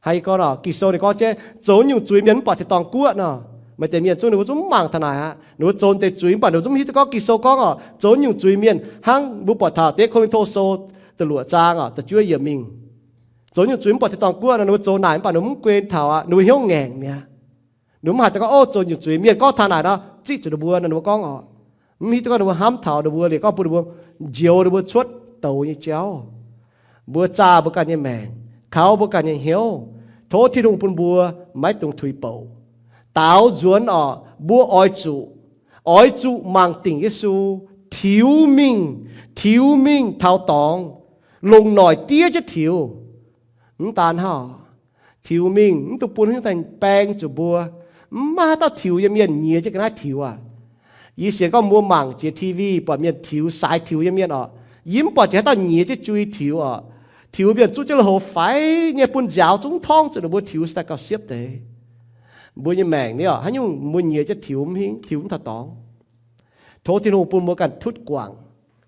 Haiz gorn oc, Ging-Sou ninh gorngv jaiv zoux nyungc zuiz mienh mv buatc deix dorngx guoqv nor. Maaih deix mienh zungv ninh mbuo zungv mv mangc taux naaic aqv. Ninh mbuo zoux deix zuiz mv baac ninh mbuo zungv mv hiuv duqv gorngv Ging-Sou gorngv oc, zoux nyungc zuiz mienh hnangv mbuo buatc taux deix Ko^lin^to Sou da'luoqc zaang oc, da'juov yiemc mingh. Zoux nyungc zuiz mv buatc deix dorngx guoqv nor, ninh mbuo zoux naaic mv baac ninh mbuo mv guen taux aqv, ninh mbuo hnyouv ngaengc mi'aqv. Ninh mbuo mv haiz daaih gorngv, o, zoux nyungc zuiz mienh gorngv taux naaic nor, ziqv zuqc ninh mbuo nor, ninh mbuo gorngv oc. Mv hiuv duqv gorngv ninh mbuo hnamv taux ninh mbuo liuz gorngv bun ninh mbuo njoux ninh mbuo cuotv douz nyei jauv. Mbuo zaah mbuo ganh nyei maengc, kaux mbuo ganh nyei hnyouv. Tov Tin-Hungh bun mbuo maiv dungx tuix bouc. Daaux nzuonx oc, mbuo oix zuqc, oix zuqc mangc dingc Yesu, tiux mingh, tiux mingh taux dorngx, longc noic diev jienv tiux. Mv daan hnangv, tiux mingh mv dungx bun haaix nyungc baeng zuqc mbuo. Mv maaih haaix dauh tiux yiem mienh nyiex jienv ga'naaiv tiux aqv. Yie sienx gorngv mbuo mangc jiex T V buatc mienh tiux, saaix tiux yiem mienh oc. Yie mv buatc jiex haaix dauh nyiex jienv jui tiux oc. Tiux mienh zuqv jienv lui-houx faix nyei bun nziaaux zungv torngv zuqc ninh mbuo tiux se daaih gauh siepv deix. Mbuo nyei maengc ni oc, haaix nyungc mbuo nyiex jienv tiux mv hingv, tiux mv taux dorngx. Tov Tin-Hungh bun mbuo ganh tutv guangc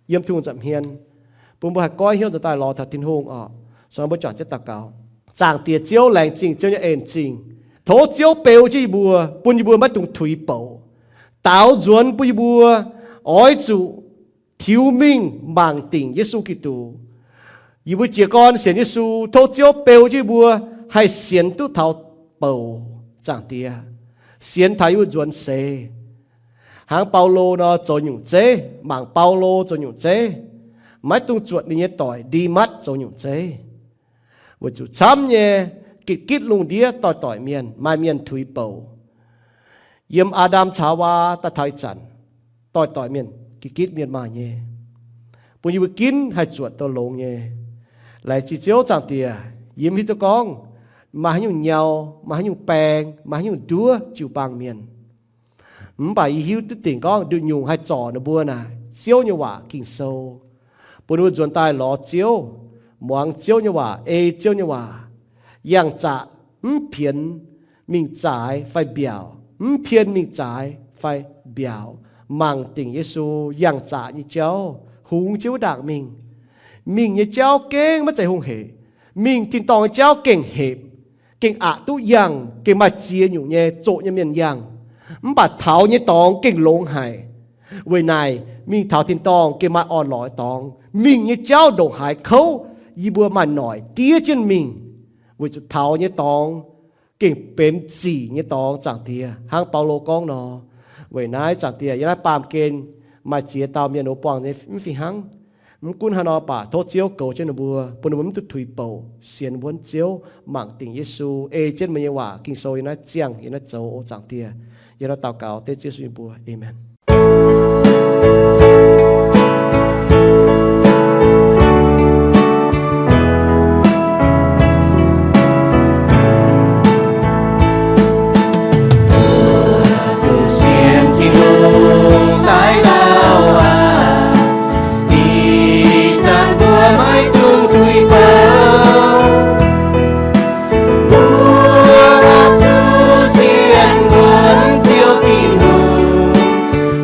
yiem Tin-Hungh nza'hmien, bun mbuo haih goiv hnyouv nzuonx daaih lorz taux Tin-Hungh oc. Sou nor mbuo juangc jienv daux gaux. Zaangc Diex Ziouv, laengz zingh Ziouv nyei en zingh. Tov Ziouv beu jienv yie mbuo, bun yie mbuo maiv dungx tuix bouc. Daaux nzuonx bun yie mbuo oix zuqc tiux mingh mangc dingc Yesu Giduc. Yie mbuo jiez gorn sienx Yesu, tov Ziouv beu jienv yie mbuo haih sienx duqv taux bouc, Zaangc Diex. Sienx taux yie mbuo nzuonx seix. Hnangv Baulo nor, zoux nyungc zeiv, mangc Baulo zoux nyungc zeiv. Maiv dungx zuotc ninh nyei doic Ndimatv zoux nyungc zeiv. Weic zuqc camv nyei, gitv gitv lungh ndiev doic doic mienh, maaih mienh tuix bouc. Yiem Aa^ndam caux Haawaa daaih taux ih zanc, doic doic mienh, gitv gitv mienh maaih nyei. Bun yie mbuo ginv haih zuotc douz longx nyei. Laengz zingh Ziouv Zaangc Diex, yie mv hiuv duqv gorngv maaih haaix nyungc nyau, maaih haaix nyungc baeng, maaih haaix nyungc nduov jiu-baang mienh. Mv baac yie hiuv duqv dingc gorngv nduqc nyungc haih zorc ninh mbuo naaic Ziouv nyei waac Ging-Sou, bun ninh mbuo nzuonx daaih lorz Ziouv, muangx Ziouv nyei waac, ei Ziouv nyei waac, yangh zaqc, mv pienx mingh zaaix fai mbiaauc, mv pien mingh zaaix fai mbiaauc, mangc dingc Yesu yangh zaqc nyei jauv, hungx jienv wuov ndaangc mingh. Mingh nyei jauv gengh maiv zeiz hungh hec. Mingh tin-dorngh nyei jauv gengh hepc, gengh aqc duqv yangh, gengh maaih ziex nyungc nyei zoqc nyei mienh yangh. Mv baac taux nyei dorngx gengh longx haic. Weic naaic mingh taux tin-dorngh gengh maaih orn-lorqc dorngx. Mingh nyei jauv ndongc haaix kouv, yie mbuo maaih noic diev jienv mingh, weic zuqc taux nyei dorngx gengh benx zic nyei dorngx, Zaangc Diex, hnangv Baulo gorngv nor. Weic naaiv Zaangc Diex, yiem naaiv baamh gen maaih ziex dauh mienh wuov buangh nyei mv fih hnangv. Mv gunv haaix nor baac tov Ziouv goux jienv ninh mbuo, bun ninh mbuo mv duqv tuix bouc, sienx wuonv Ziouv, mangc dingc Yesu, ei jienv meih nyei waac Ging-Sou yiem naaiv ziangh, yiem naaiv zoux, O Zaangc Diex. Yie nor daux gaux dengv Ziouv Yesu nyei mbuox. Aamen. Mbuo duqv sienx Tin-Hungh daaih lauh aqv, ih zanc mbuo maiv dungx tuix bouc. Mbuo haih zuqc sienx wuonv Ziouv Tin-Hungh,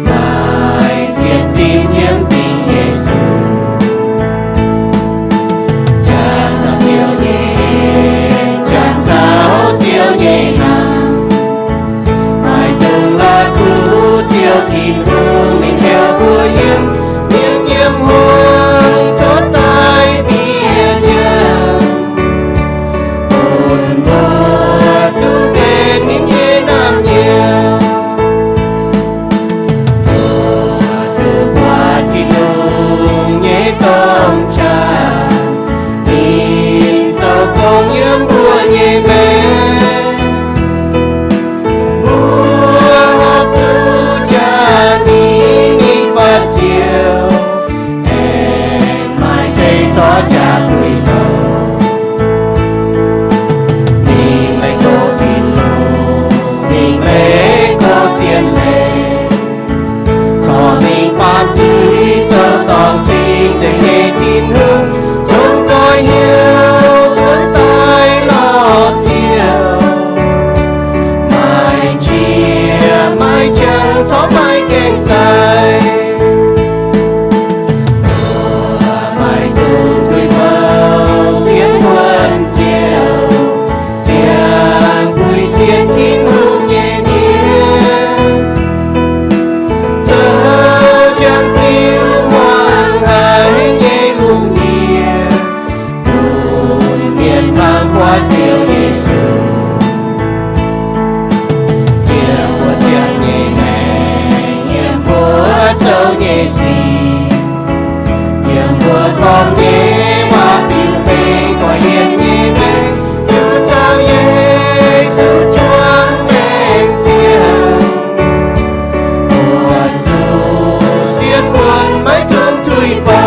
maaih sienx fim yiem dingc Yesu. Jangx taux Ziouv nyei en, jangx taux Ziouv nyei hnamv, maiv dungx la'kuqv Ziouv Tin-Hungh ninh heuc mbuo yiem, yiem, yiem hmuangx cuotv daaih bieqc jangx, bun mbuo duqv benx ninh nyei naamh nyouz. Mbuo duqv buatc Tin-Hungh nyei domh qaqv, ninh zoux gong yiem mbuo nyei maengc. Mbuo horpc zuqc jaax mingh, mingh fatv Ziouv, aengx maaih deix corc jaax tuix bouc. Mingh maiv goux Tin-Hungh, mingh maiv goux zien leiz, corc mingh baamh zuiz zoux dorngc cing-nzengc nyei Tin-Hungh, tongx goiv hnyouv cuotv daaih lorz Ziouv. Maiv qiex maiv qangx corc maiv gaengh zaih. Mbuo maiv dungx tuix bouc sienx wuonv Ziouv, ziangh buix sienx Tin-Hungh nyei mienh, zoux jangx ziux muangx haiz nyei lungh ndiev, bun mienh mangc buatc Ziouv Yesu. Yiem mbuo ziangh nyei maengc, yiem mbuo zoux nyei sic, yiem mbuo gorngv nyei waac biux mengh gorx-youz nyei maengc, duqv caux Yesu juangc maengc ziangh. Mbuo zuqc sienx wuonv, maiv dungx tuix bouc.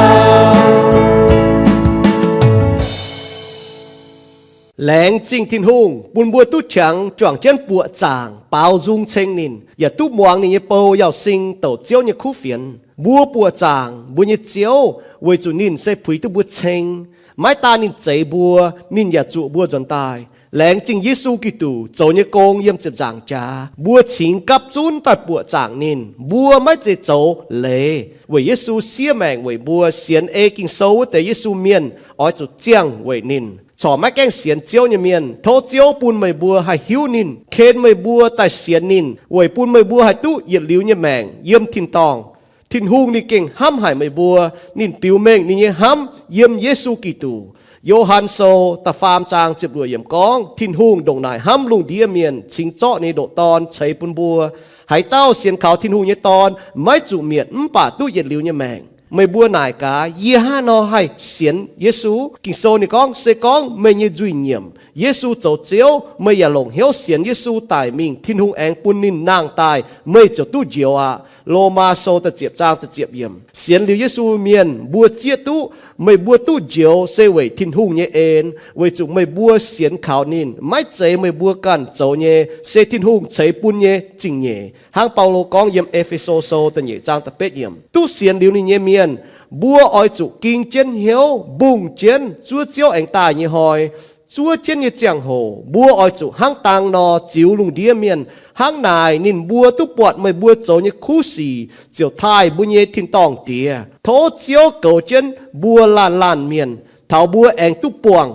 Laengz zingh Tin-Hungh bun mbuo duqv qangx juangc jienv buoqc zaangc baaux nzung ceng ninh, yaac duqv muangx ninh nyei bou Yauz Sing douc Ziouv nyei kuv fienx. Mbuo buoqc zaangc mbuo nyei Ziouv weic zuqc ninh se puix duqv mbuo ceng. Maiv daan ninh zeix mbuo, ninh yaac zuoqc mbuo nzuonx daaih. Laengz zingh Yesu Giduc zoux nyei gong yiem ziepc nzaangc jaax, mbuo cingx gapv zunv daaih buoqc zaangc ninh. Mbuo maiv zeiz zoux leiz, weic Yesu siev maengc weic mbuo. Sienx ei Ging-Sou wuov deix Yesu mienh oix zuqc ziangh weic ninh. Corc maiv gaengh sienx Ziouv nyei mienh, tov Ziouv bun meih mbuo haih hiuv ninh, ken meih mbuo daaih sienx ninh, weic bun meih mbuo haih duqv yietc liuz nyei maengc yiem tin-dorngh. Tin-Hungh ninh gengh hnamv haic meih mbuo. Ninh biux mengh ninh nyei hnamv yiem Yesu Giduc. Yo^han Sou da'faam zaang ziepc luoqc yiemc gorngv, Tin-Hungh ndongc naaic hnamv lungh ndiev mienh, cingx zorqv ninh nyei ndoqc Dorn ceix bun mbuo. Haaix dauh sienx kaux Tin-Hungh nyei Dorn maiv zuqc mietc mv baac duqv yietc liuz nyei maengc. Meih mbuo naaic gaax, yie hnangv haaix nor haih sienx Yesu? Ging-Sou ninh gorngv, se gorngv meih nyei nzuih nyiemc, Yesu zoux Ziouv, meih yaac longc hnyouv sienx Yesu daic mingh, Tin-Hungh aengx bun ninh nangh daaih, meih ziouc duqv njoux aqv. Lomaa Sou da'ziepc zaang da'ziepc yiemc. Sienx liuz Yesu mienh mbuo zieqv duqv meih mbuo duqv njoux se weic Tin-Hungh nyei en, weic zuqc meih mbuo sienx kaux ninh, maiv zeiz meih mbuo ganh zoux nyei, se Tin-Hungh ceix bun nyei zingh nyeic. Hnangv Baulo gorngv yiem E^fe^so Sou da'nyeic zaang da'betv yiemc, duqv sienx liuz ninh nyei mienh, mbuo oix zuqc ging jienv hnyouv mbungh jienv zuov Ziouv aengx daaih nyei hnoi. Zuov jienv nyei ziangh hoc mbuo oix zuqc hnangv dang nor ziux lungh ndiev mienh. Hnangv naaic ninh mbuo duqv buatc meih mbuo zoux nyei kuv sic ziouc taaih mbuo nyei tin-dorngh Diex. Tov Ziouv goux jienv mbuo laanh laanh mienh, taux mbuo aengx duqv buangh